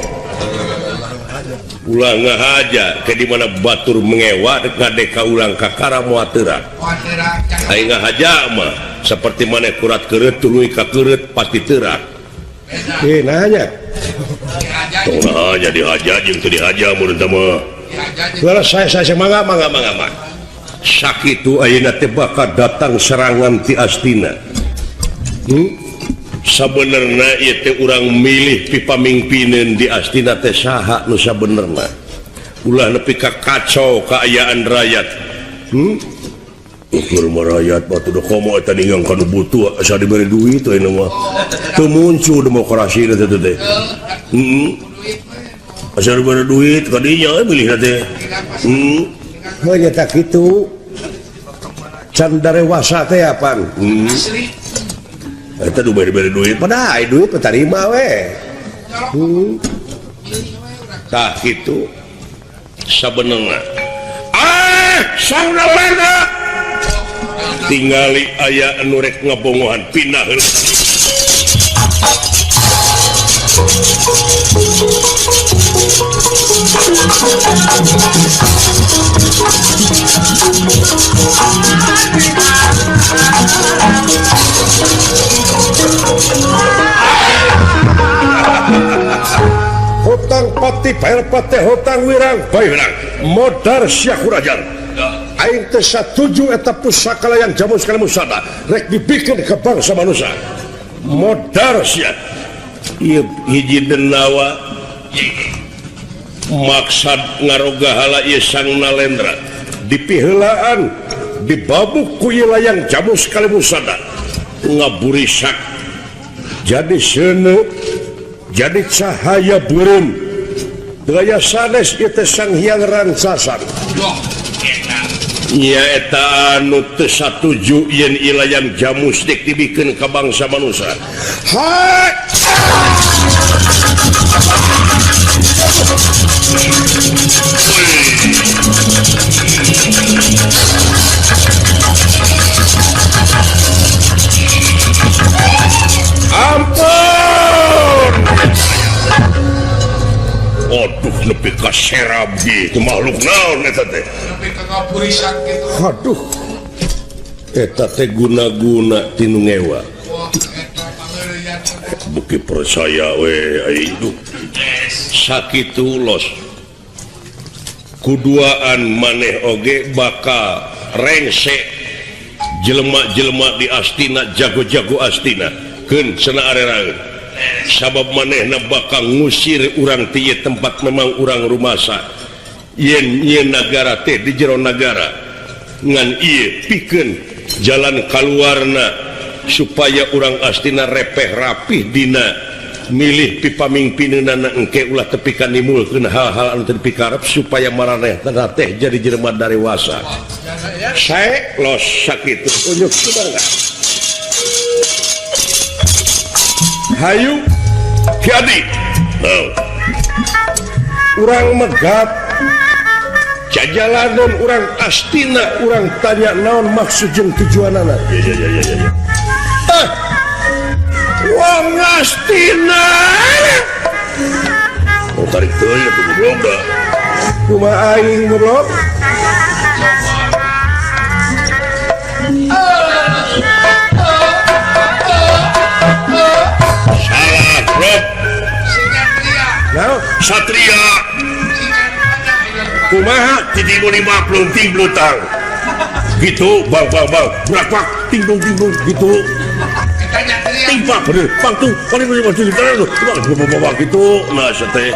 Ulah ngahaja ke di mana batur mengewa ngadeka ulang kakara moal teurak. Aing ngahaja mah seperti mana kurat keureut tuluy ka keureut pasti teurak. Nanya. Tong naha dihaja jeung teu dihaja mun teh mah. Lah saya mangga mangga mangga mah. Sakitu ayeuna teh bakal datang serangan ti Astina. Sabenerna ieu teh urang milih pipamingpineun di Astina teh saha nu sabenerna. Ulah nepi ka kacau kaayaan rakyat. Ukur mah rakyat batu da komo eta ninggang ka nu butuh asa dibere duit ayeuna mah. Teu muncul demokrasi teh teh. Asa dibere duit ka dinya we milihna teh. Heuh nya tah kitu. Can darewasa teh apan. Eta nu bere-bere duit pada ai duit tarima we. Tah kitu sabenerna. Ah, sauna mana? Tingali aya anu rek ngabongohan pindah heula. Hutang pati bayar pati hutang wirang bayar wirang modar syahurajan aing teh satuju eta pusaka layang jamus kalimusada rek dibikeun ka bangsa manusia modar sia ieu hiji denawa maksad ngarogahala ieu Sang Nalendra dipiheulaan dibabuk ku ieu layang jamus kalimusada ngaburisak jadi seuneu jadi cahaya beureum daya sanes ieu teh Sang Hyang Rangsasan nya eta anu teu satuju yen ieu layang jamus dek dibikeun ka bangsa manusia. Hai ampun. Aduh nepi ka serab gitu makhluk naon eta teh nepi ka ngapurisan kitu. Aduh eta teh guna-guna tinu ngewa. Wah eta pangeureuyan buki percaya we aing duh sakitu los kuduaan maneh oge bakal rengse jelema-jelema di Astina jago-jago Astina keun cenah areraeun sabab manehna bakal ngusir urang ti ieu tempat memang urang rumasa yen ieu nagara teh di jero nagara ngan ieu pikeun jalan kaluarna supaya urang Astina repeh rapih dina milih pipamingpineunana engke ulah tepi ka nimulkeun hal-hal anu teu dipikarep supaya maranehna teh jadi jelema dewasa. Sae los sakitu unjuk kumaha. Hayu Ki Adi. Urang megat jajalanan urang Astina urang tanya naon maksud jeung tujuanana. Ya ya ya ya. Ah. Wong Astina. Oh tarik teuing atuh goblok da. Kumaha aing goblok? Satria kumaha titik lima plunting blutang gitu bang bang bang berapak tinggung tinggung gitu timpak bener bang tuh paling paling paling bang gitu nah sete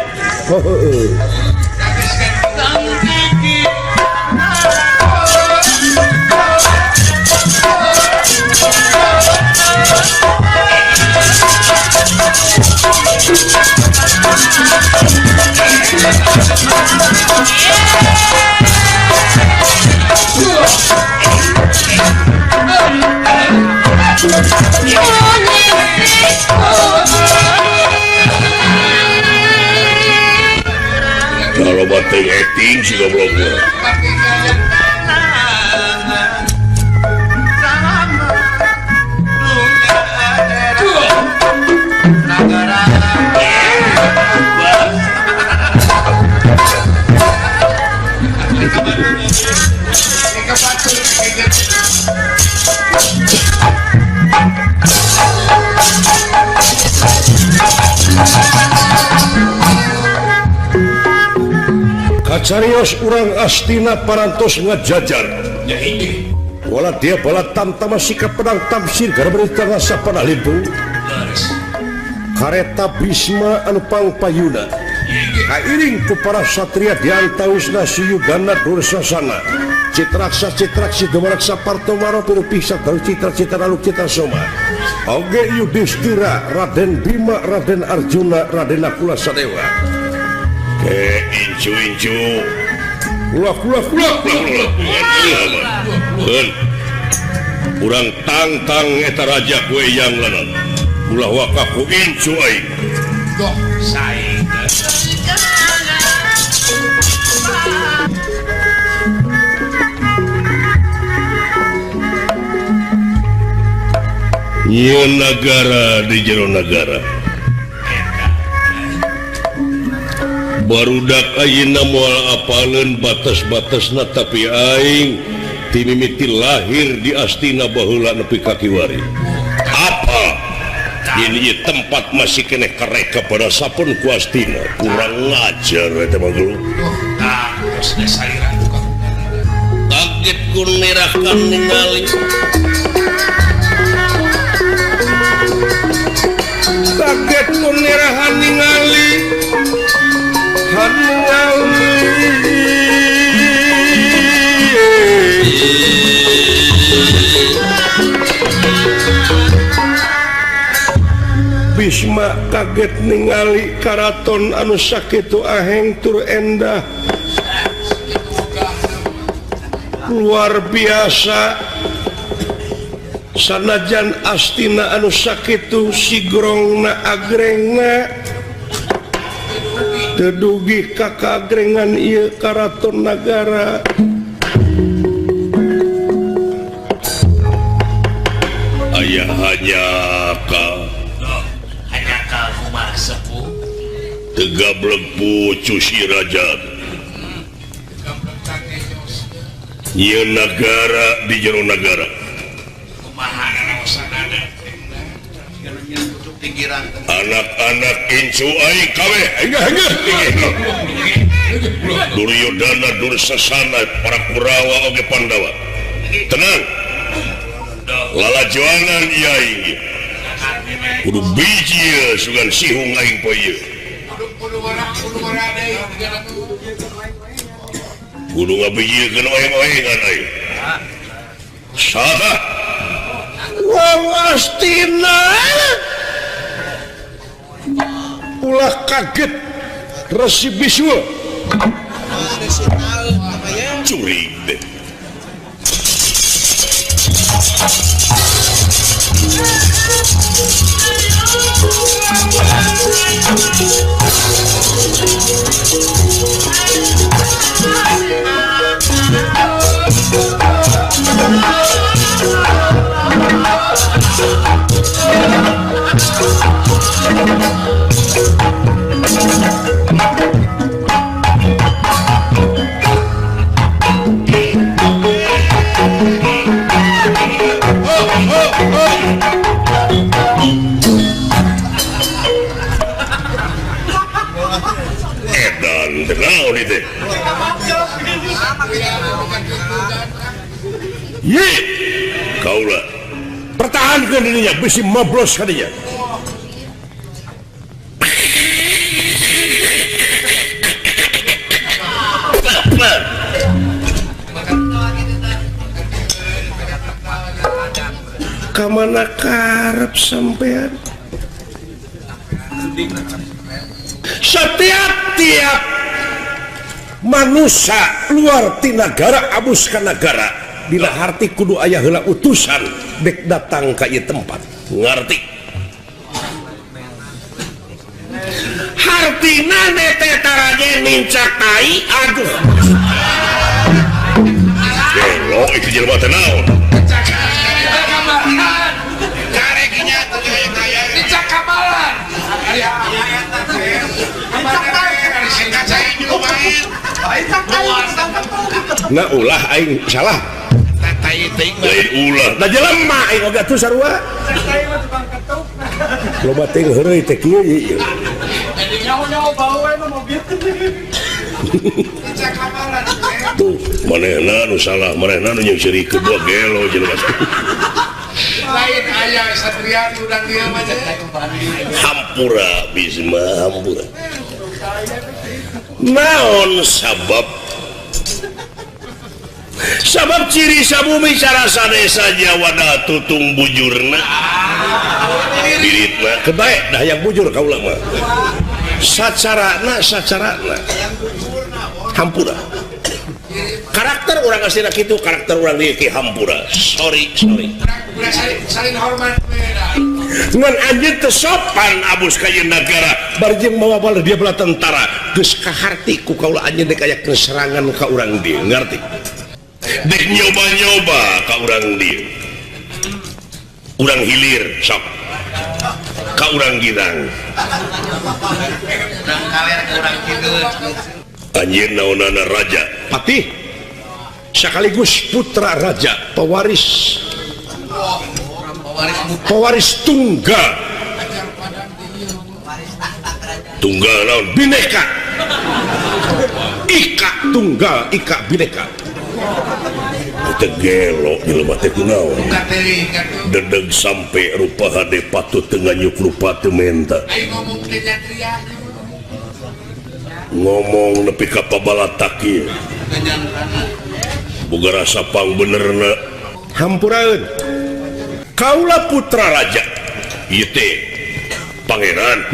Kalau batin acting sih goblok. Kacarios urang Astina parantos ngajajar. Wala dia bala tamtama sikap pedang tamsir gara berita rasa panah limpu. Kareta Bisma anu pangpayuna. Kairing ku para satria diantawisna Suyugana Dursasana. Citraksa citraksi Dumaraksa Partomaro Pirupiksa Dalu Citra Citra Lalu Citra Soma. Oge Yudhistira Raden Bima Raden Arjuna Raden Nakula Sadewa. Incu incu ulah ulah ulah ulah ulah urang tangtang eta raja kue yang lanan ulah wakaku incu aing goh sae Nyeun nagara di jero nagara Barudak ayeuna moal apaleun batas-batasna tapi aing ti mimiti lahir di Astina baheula nepi ka kiwari. Apa? Ini tempat masih keneh kareka pada sapun ku Astina. Kurang ngajar eta mah guru. Tah, geus salira kaget ku nerakan ningali. Kaget ku nerahan ningali. Bisma kaget ningali karaton anu sakitu aheng tur endah luar biasa sanajan Astina anu sakitu sigrongna agrengna teu dugi ka kaagrengan ieu karaton nagara. Aya hanyaka hanyaka kumaha sepuh teu gablek pucu si raja ieu nagara di jero nagara kumaha nanaosanana anak-anak incu aing kabeh Duryodana Dursasana para Kurawa oge Pandawa tenang lalajoanan ieu aing kudu biji sugan sihung aing poe ieu kudu ngabijieun oeng-oengan aing saha wong Astina ulah kaget Resi Biswa curi deh. Edan naon itu? Ye, kaulah pertahankan dirinya bisi mablos kadinya. Kamana karep sampean? Setiap-tiap manusia luar ti nagara abus ka nagara dina harti kudu aya heula utusan dek datang ka ieu tempat. Ngarti? Hartina teh taraje nincak tai aduh. Gelo itu jelema teh naon? Nah ulah aing salah. Lain ulah. Da jelema aing oge atuh sarua. Loba teuing heureuy teh kieu ieu. Tuh, manehna nu salah, manehna nu jeung seuri kedua gelo jelema. Lain aya satria nu urang dieu mah. Hampura Bisma, hampura. Naon sabab? Sabab ciri sabumi cara sadesa Jawa da tutung bujurna. Piritna kebae dah yang bujur kaula mah. Sacarana sacarana. Hampura. Karakter urang asina kitu, karakter urang dieu ki hampura. Sorry, sorry. Saling hormat ngan anjeun teu sopan abus ka ieu nagara bari jeung mawa bala dia bala tentara geus kaharti ku kaula anjeun dek aya keserangan ka urang dieu ngarti dek nyoba-nyoba ka urang dieu urang hilir sok Ka urang girang. Urang kaler ka urang kidul. Anjeun naonana raja? Patih. Sekaligus putra raja, pewaris. Pewaris tunggal. Tunggal naon? Bineka. Ika tunggal, ika bineka. Teu gelo jelema teh kunaon? Dedeg sampe rupa hade patut teu nganyuk rupa teu menta. Ngomong nepi ka pabalatak ieu. Boga rasa pang benerna. Hampuraeun. Kaula putra raja. Ieu teh pangeran.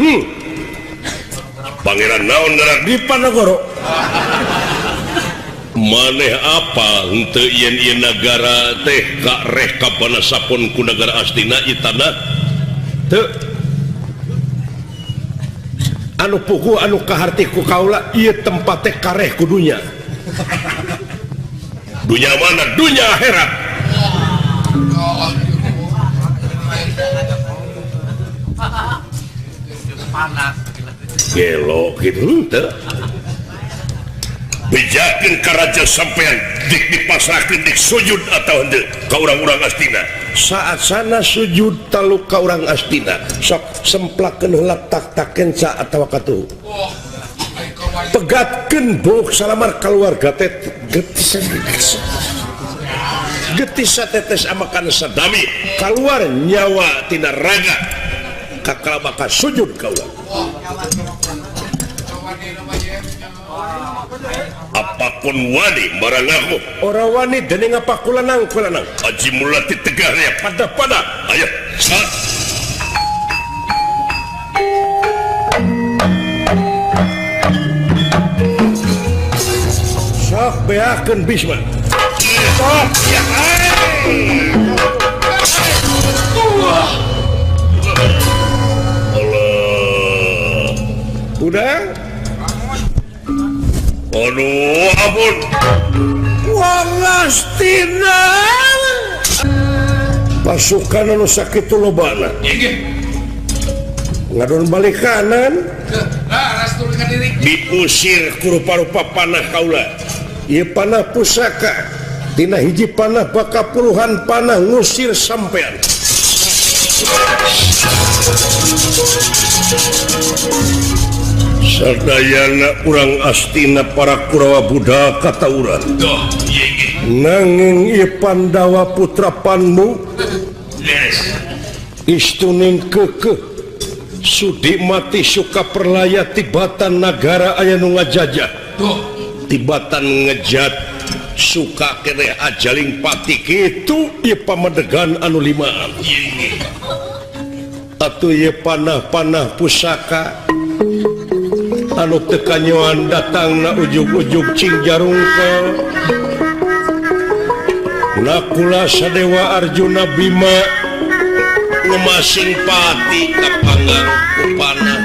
Pangeran naon ngaran Dipanegoro. Maneh apa henteu yen ieu nagara teh kareh ka panasapon ku nagara Astina ieu tanah teu anu puguh anu kaharti ku kaula ieu tempat teh kareh ku dunya. Dunya mana? Dunya akhirat. Gelo kitu henteu. Bejakeun ka raja sampean dik dipasrahkeun dik sujud atau henteu ka urang-urang Astina. Saat sana sujud taluk ka urang Astina, sok semplakeun heula tak-takenca atawa katuhu. Pegatkeun buuk salamar kaluarga teh getis getis satetes amakan sadami kaluar nyawa tina raga kakala maka sujud ka urang. Apapun wani marang aku ora wani dening apa kulanang kulanang aji mulati tegahnya pada pada ayo saat sok beakeun Bisma sok ya Allah udah. Aduh, ampun. Wong Astina. Pasukan anu sakitu lobana. Ngadon balik kanan. Diusir ku rupa-rupa panah kaula. Ieu panah pusaka. Tina hiji panah baka puluhan panah ngusir sampean. Sadayana urang Astina para Kurawa Buddha katauran. Nanging ieu Pandawa putra Pandu istuning kekeh sudi mati suka perlaya tibatan nagara aya nu ngajajah. Tibatan ngejat suka keneh ajaling pati kitu ieu pamedegan anu limaan. Atuh ieu panah-panah pusaka anu teu kanyoan datang na ujug-ujug cing jarungkel. Nakula Sadewa Arjuna Bima ngemasing pati kapanggang ku panah.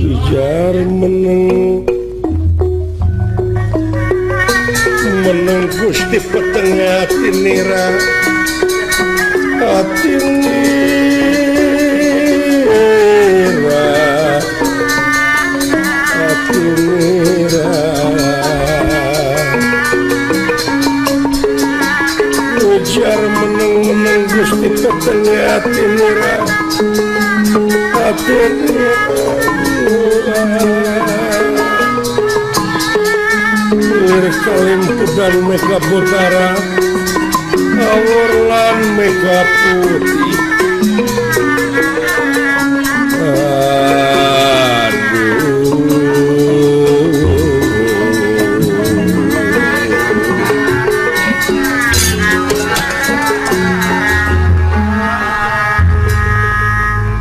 Ujar meneng meneng Gusti peteng atinira atinira atinira ujar meneng meneng Gusti peteng atinira atinira. Kalim pedang mega putara awur lan mega putih. Aduh,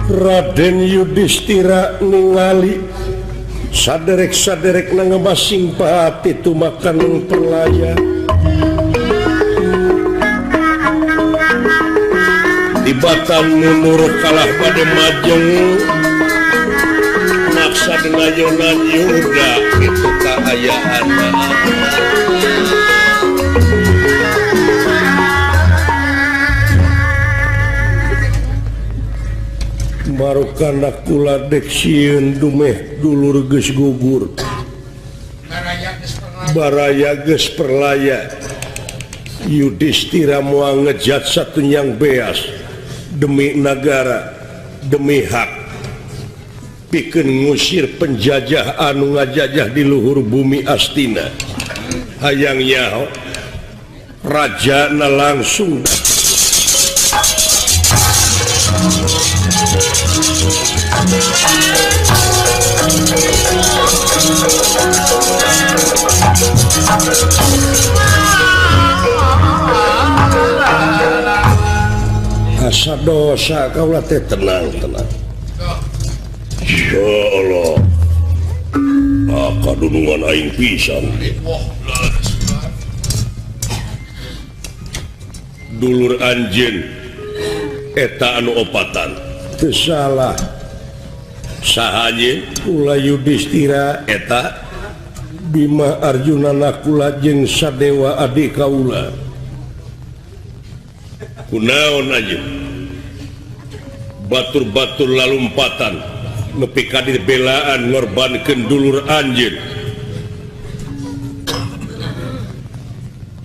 Raden Yudhistira ningali saderek-saderek nangebasing pati tumakan perlaya. Tibatan mundur kalah pada majeng maksa dengayonan yuda itu kaayaan. Marukana kula dek sieun dumeh dulur geus gugur baraya geus perlaya. Yudhistira moal ngejat satunyang beas demi nagara demi hak pikeun ngusir penjajah anu ngajajah di luhur bumi Astina. Hayang nyaho rajana langsung asa dosa kaulah teh. Tenang tenang. Ya Allah, kadunungan aing pisan. Dulur anjeun eta anu opatan teu salah. Saha anjeun? Kula Yudhistira eta Bima Arjuna Nakula jeung Sadewa adi kaula. Kunaon anjeun? Batur-batur lalumpatan nepi ka dibelaan ngorbankeun dulur anjeun.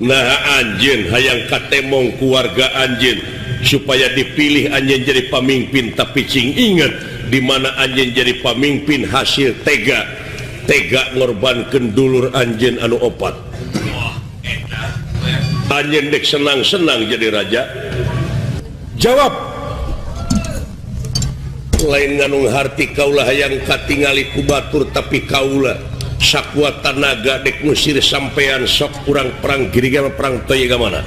Nah anjeun hayang katemong ku warga anjeun supaya dipilih anjeun jadi pamimpin, tapi cing inget di mana anjeun jadi pamimpin hasil tega tega ngorbankeun dulur anjeun anu opat. Anjeun dek senang-senang jadi raja. Jawab. Lain nganung harti kaulah hayang katingali ku batur, tapi kaula sakuat tanaga dek ngusir sampean sok kurang perang giri perang toya gamana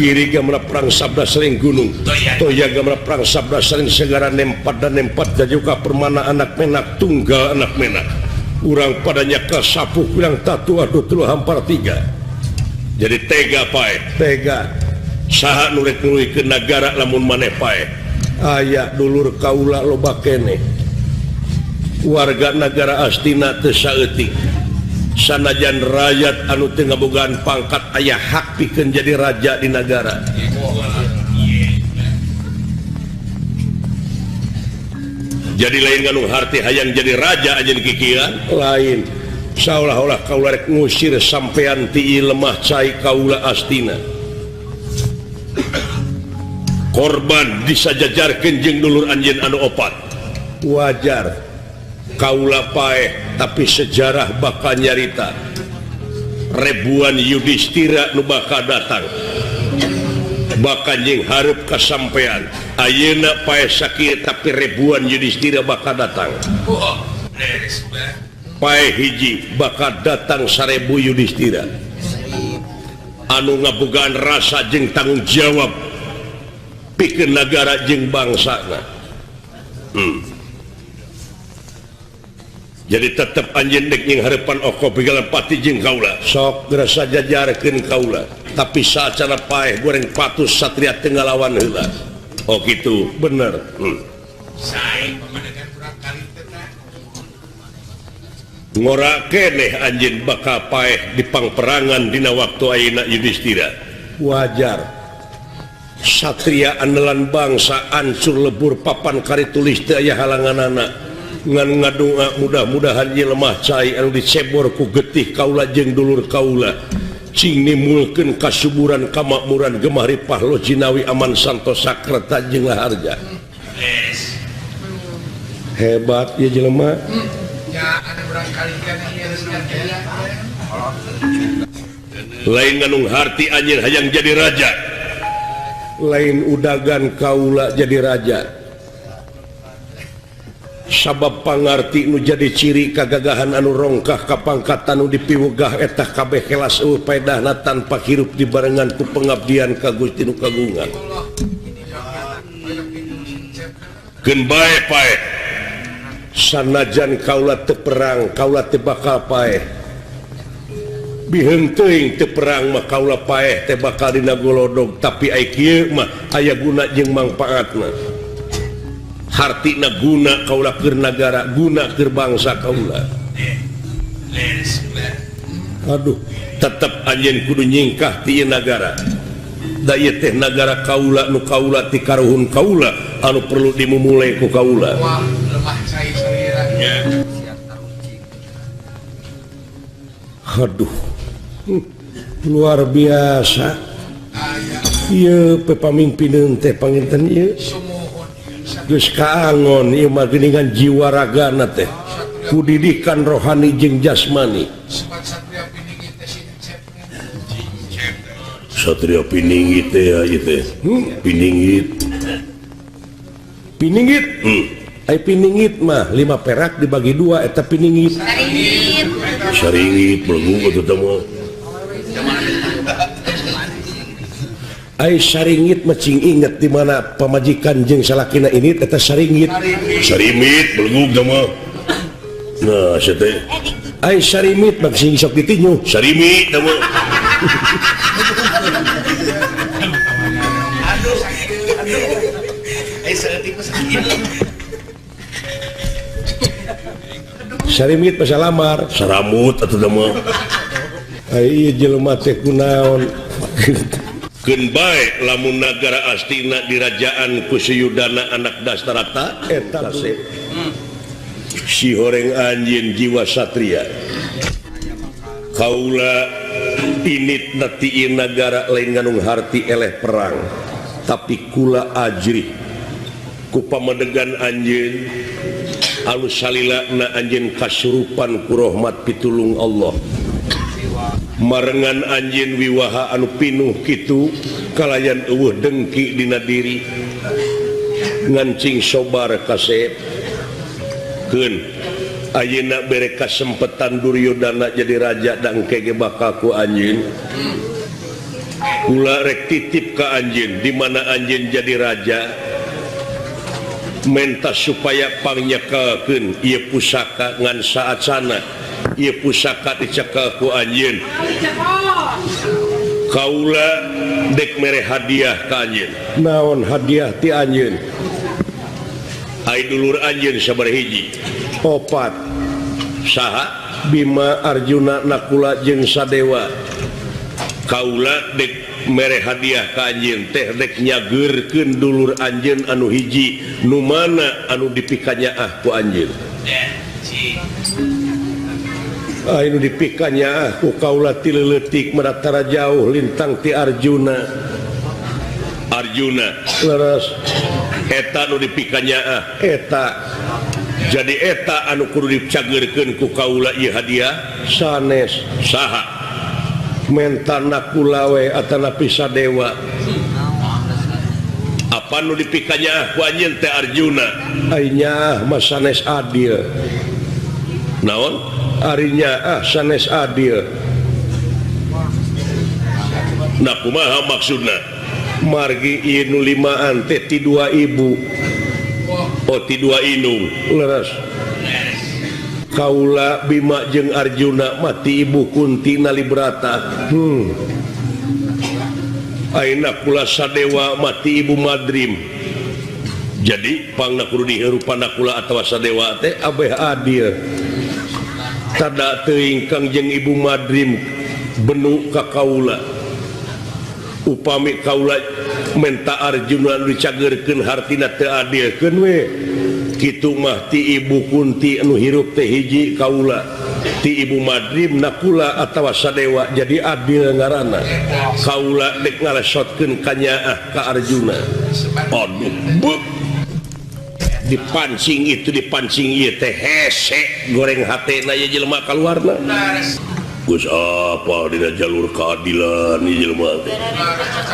giri gamana perang sabda sering gunung toya gamana perang sabda sering segara nempat dan nempat jajuka permana anak menak tunggal anak menak urang padanya kasapuh bilang tatu aduh telu hampar tiga. Jadi tega pae tega saha nu rek nuluykeun nagara lamun maneh pae. Aya dulur kaula loba keneh warga nagara Astina teu saeutik sanajan rakyat anu teu ngabogaan pangkat aya hak pikeun jadi raja di nagara. Jadi lain nganung harti hayang jadi raja aja dikikiran lain seolah-olah kaula rek ngusir sampean ti lemah cai kaula Astina. Korban disajajarkeun jeung dulur anjeun anu opat. Wajar kaula paeh, tapi sejarah bakal nyarita ribuan Yudhistira nu bakal datang bakal jeung hareup kasampean. Ayeuna paeh sakieu tapi ribuan Yudhistira bakal datang. Paeh hiji bakal datang 1000 Yudhistira anu ngabogaan rasa jeung tanggung jawab pikeun nagara jeung bangsana. Jadi tetep anjeun dek jeung hareupan oko pigalan pati jeung kaula sok geura sajajarkeun kaula, tapi sacara paeh goreng patus satria teu ngalawan heula. Oh kitu bener. Ngora keneh anjeun bakal paeh di pangperangan dina waktu ayeuna Yudhistira. Wajar satria andalan bangsa ancur lebur papan kari tulis teu aya halanganana ngan ngadonga mudah-mudahan ieu lemah cai anu dicebor ku getih kaula jeung dulur kaula cing nimulkeun kasuburan kamakmuran gemah ripah lo jinawi aman santosa kerta jeung laharja. Hebat ieu jelema. Lain nganung harti anjeun hayang jadi raja, lain udagan kaula jadi raja. Sabab pangarti nu jadi ciri kagagahan anu rongkah kapangkatan nu dipiwegah eta kabeh kelas eueuh paedahna tanpa hirup dibarengan ku pengabdian ka Gusti nu kagungan. Keun bae paeh sanajan kaula teu perang kaula teu bakal paeh. Biheung teuing teu perang mah kaula paeh teh bakal dina golodog tapi ai kieu mah aya guna jeung mangpaatna. Hartina guna kaula keur nagara, guna keur bangsa kaula. Aduh, tetep anjeun kudu nyingkah ti ieu nagara. Da ieu teh nagara kaula nu kaula ti karuhun kaula anu perlu dimumule ku kaula. Wah, lemah cai salira. Aduh, luar biasa. Ieu pepamimpineun teh panginten ieu. Geus kaangon ieu mah geuningan jiwa ragana teh. Ku didikan rohani jeung jasmani. Satria piningit teh ieu teh. Piningit. Piningit. Ai piningit mah 5 perak dibagi 2 eta piningit. Saringit. Saringit belegu atuh teh mah. Ai saringit mah cing inget di mana pamajikan jeung salakina ini eta saringit. Sarimit belegu teh mah. Nah, sia teh. Ai sarimit mah sing sok ditinju. Sarimit teh mah. Aduh sakit. Aduh. Ai saeutik mah sakit. Sarimit masa lamar, saramut atuh teh mah. Ai ieu jelema teh kunaon. Keun bae lamun nagara Astina dirajaan ku Suyudana anak Dastarata eta kasep. Si horeng anjeun jiwa satria. Kaula init ti ieu nagara lain nganung harti eleh perang, tapi kula ajrih ku pamedegan anjeun anu salilana anjeun kasurupan ku rahmat pitulung Allah. Marengan anjeun wiwaha anu pinuh kitu kalayan eueuh dengki dina diri ngancing sobar kasep. Keun ayeuna bere kasempetan Duryodana jadi raja da engke ge bakal ku anjeun. Kula rek titip ka anjeun di mana anjeun jadi raja menta supaya pangnyakakeun ieu pusaka ngan saacana ieu pusaka dicekel ku anjeun. Kaula dek mere hadiah ka anjeun. Naon hadiah ti anjeun? Ai dulur anjeun sabaraha hiji? Opat. Saha? Bima, Arjuna, Nakula jeung Sadewa. Kaula dek mere hadiah ka anjeun teh dek nyageurkeun dulur anjeun anu hiji nu mana anu dipikanyaah ku anjeun. Anu dipikanyaah ku kaula ti leutik maratara jauh lintang ti Arjuna. Arjuna leres eta nu dipikanyaah eta. Jadi eta anu kudu dicageurkeun ku kaula ieu hadiah sanes. Saha? Menta Nakula we atanapi Sadewa. Apa nu dipikanyaah ku anjeun teh Arjuna? Ai nyaah mah sanes adil. Naon? Ari nyaah sanes adil. Nah kumaha maksudna? Margi ieu nu limaan teh ti dua ibu. Oh ti dua indung. Leres. Kaula Bima jeung Arjuna mati ibu Kunti Nalibrata. Ayeuna kula Sadewa mati ibu Madrim. Jadi pangna kudu diherupan Nakula atawa Sadewa teh abeh adil. Tada teuing Kangjeng Ibu Madrim benu ka kaula. Upami kaula menta Arjuna anu dicageurkeun hartina teu adil keun we. Kitu mah ti Ibu Kunti anu hirup teh hiji kaula, ti Ibu Madrim Nakula atawa Sadewa jadi adil ngaranna. Kaula dek ngalesotkeun kanyaah ka Arjuna. Aduh, beuh. Dipancing itu dipancing ieu teh hese goreng hatena ieu jelema kaluarna. Geus apa dina jalur keadilan ieu jelema teh.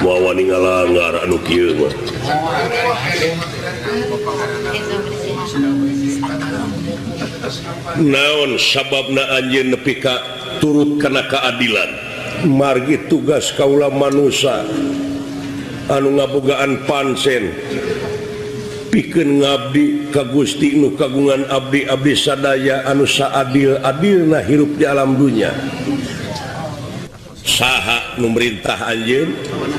Moal wani ngalanggar anu kieu mah. Naon sababna anjeun nepi ka turut kana keadilan? Margi tugas kaula manusa anu ngabogaan pansen pikeun ngabdi ka Gusti nu kagungan abdi-abdi sadaya anu saadil-adilna hirup di alam dunya. Saha nu merintah anjeun?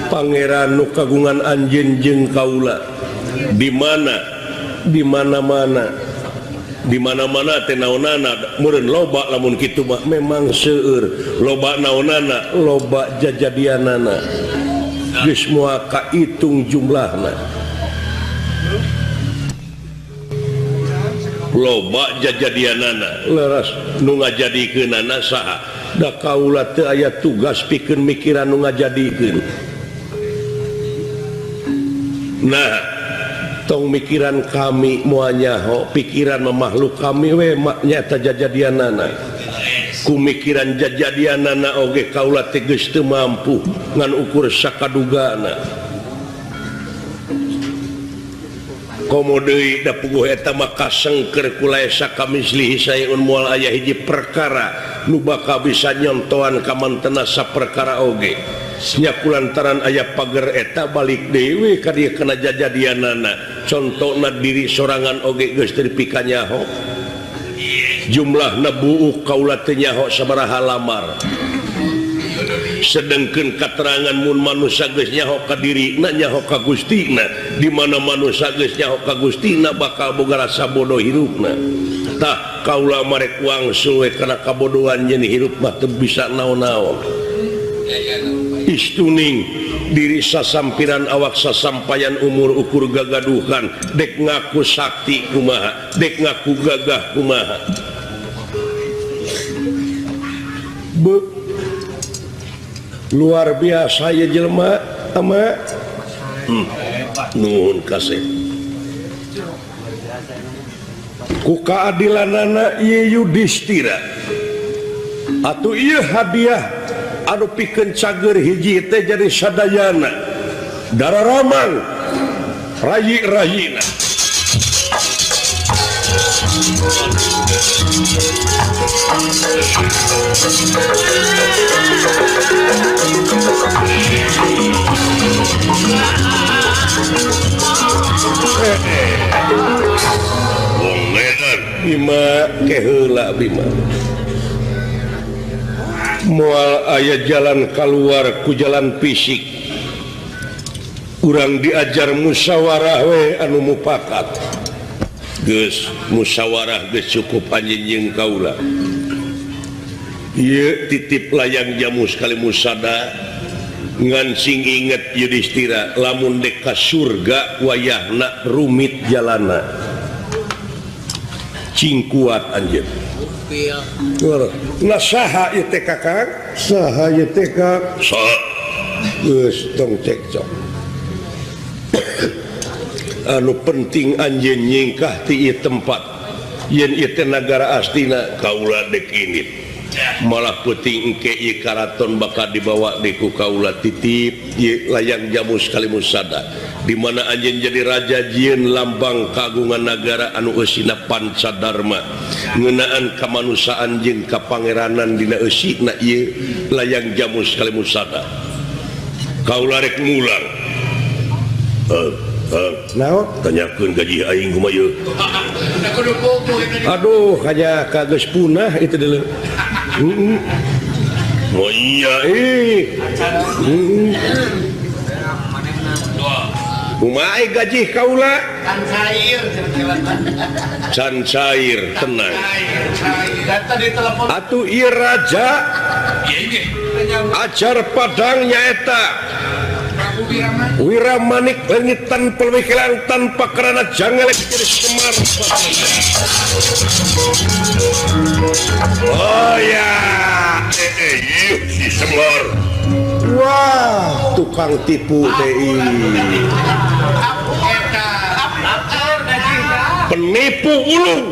Pangeran nu kagungan anjeun jeung kaula. Di mana? Di mana-mana. Di mana-mana teh naonana meureun loba lamun kitu mah memang seueur. Loba naonana, loba jajadianana. Geus moal kaitung jumlahna. Loba jajadianana, leres nu ngajadikeunana saha? Da kaula teu aya tugas pikeun mikiran nu ngajadikeun. Nah, tong mikiran kami moal nyaho, pikiran makhluk kami we nyata jajadianana. Ku mikiran jajadianana oge kaula teh geus teu mampu ngan ukur sakadugana. Komo deui da puguh eta mah kasengker ku laesa kamislihi saeun moal aya hiji perkara nu bakal bisa nyontoan ka mantena saperkara oge. Nya kulantaran aya pager eta balik deui ka dieu kana jajadianana. Contona diri sorangan oge geus teu dipikanyaho. Jumlahna buuk kaula teu nyaho sabaraha lamar. Sedengkeun katerangan mun manusa geus nyaho ka dirina nyaho ka Gustina, di mana manusa geus nyaho ka Gustina bakal boga rasa bodoh hirupna. Tah kaula marek wangsul we kana kabodohan yen hirup mah teu bisa naon-naon. Istuning diri sasampiran awak sasampayan umur ukur gagaduhan dek ngaku sakti kumaha, dek ngaku gagah kumaha. Luar biasa ya jelema ama nuhun kasih ku keadilanana ieu Yudhistira atuh ieu hadiah anu pikeun cager hiji teh jadi sadayana dararamang rayi-rayina. Wong edan Bima keheula Bima. Moal aya jalan keluar ku jalan fisik. Urang diajar musyawarah we anu mupakat. Geus musyawarah geus cukup anjeun jeung kaula. Ieu titip layang jamu sekali musada ngan sing inget Yudhistira lamun dek ka surga wayahna rumit jalana. Cing kuat anjeun. Nah saha ieu teh Kakang? Saha ieu teh Kang? Saha. Geus tong cekcok. Anu penting anjeun nyingkah ti ieu tempat. Yen ieu teh nagara Astina kaula dek indit. Malah peuting engke ieu karaton bakal dibawa deui ku kaula titip ieu layang jamu sekali musada. Di mana anjeun jadi raja jieun lambang kagungan nagara anu eusina pancadarma ngeunaan kamanusiaan jeung kapangeranan dina eusina ieu layang jamu sekali musada. Kaula rek mulang. Naon? Tanyakeun gaji aing kumaha ieu? Aduh, kaja ka geus punah itu deuleu. Oh iya ih. Kumaha gaji kaula? Can cair Can cair tenang. Atuh ieu raja ajar padang nyaeta Wiramanik leungit tanpa pemikiran tanpa kerana jangelek jadi Semar. Oh ya, si Semar. Wah, tukang tipu TI. Penipu ulung.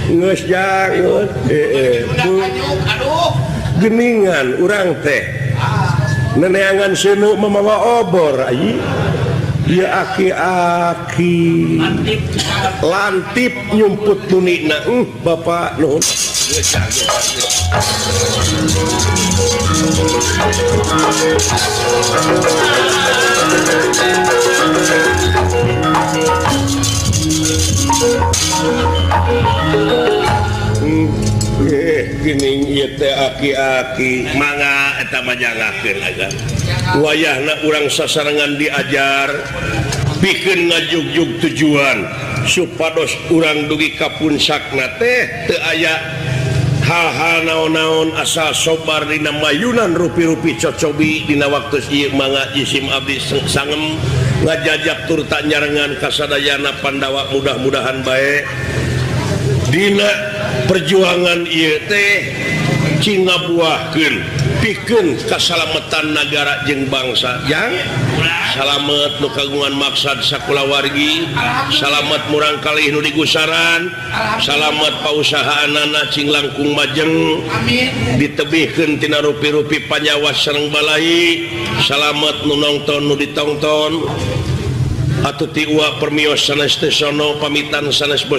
Geus jangan. Geningan urang teh. Neneangan seuneu mamawa obor ayi. Dia aki-aki lantip nyumput tunina. Bapak nuhun. Geuning ieu teh aki-aki mangga eta mah jangakeun aja. Wayahna urang sasarengan diajar pikeun ngajugjug tujuan supados urang dugi ka puncakna teh teu aya hal-hal naon-naon asal sobar dina mayunan rupi-rupi cocobi dina waktu ieu mangga jisim abdi sangem ngajajab tur tak nyarengan kasadayana Pandawa mudah-mudahan bae dina perjuangan ieu teh cing ngabuahkeun pikeun kasalametan nagara jeung bangsa yang salamet nu kagungan maksad sakulawargi salamet murang kalih nu digusaran salamet pausahaanana cing langkung majeng ditebihkeun tina rupi-rupi panyawas sareng balai salamet nu nongton nu ditongton atuh ti uwa permios sanes teh sono pamitan sanes bos.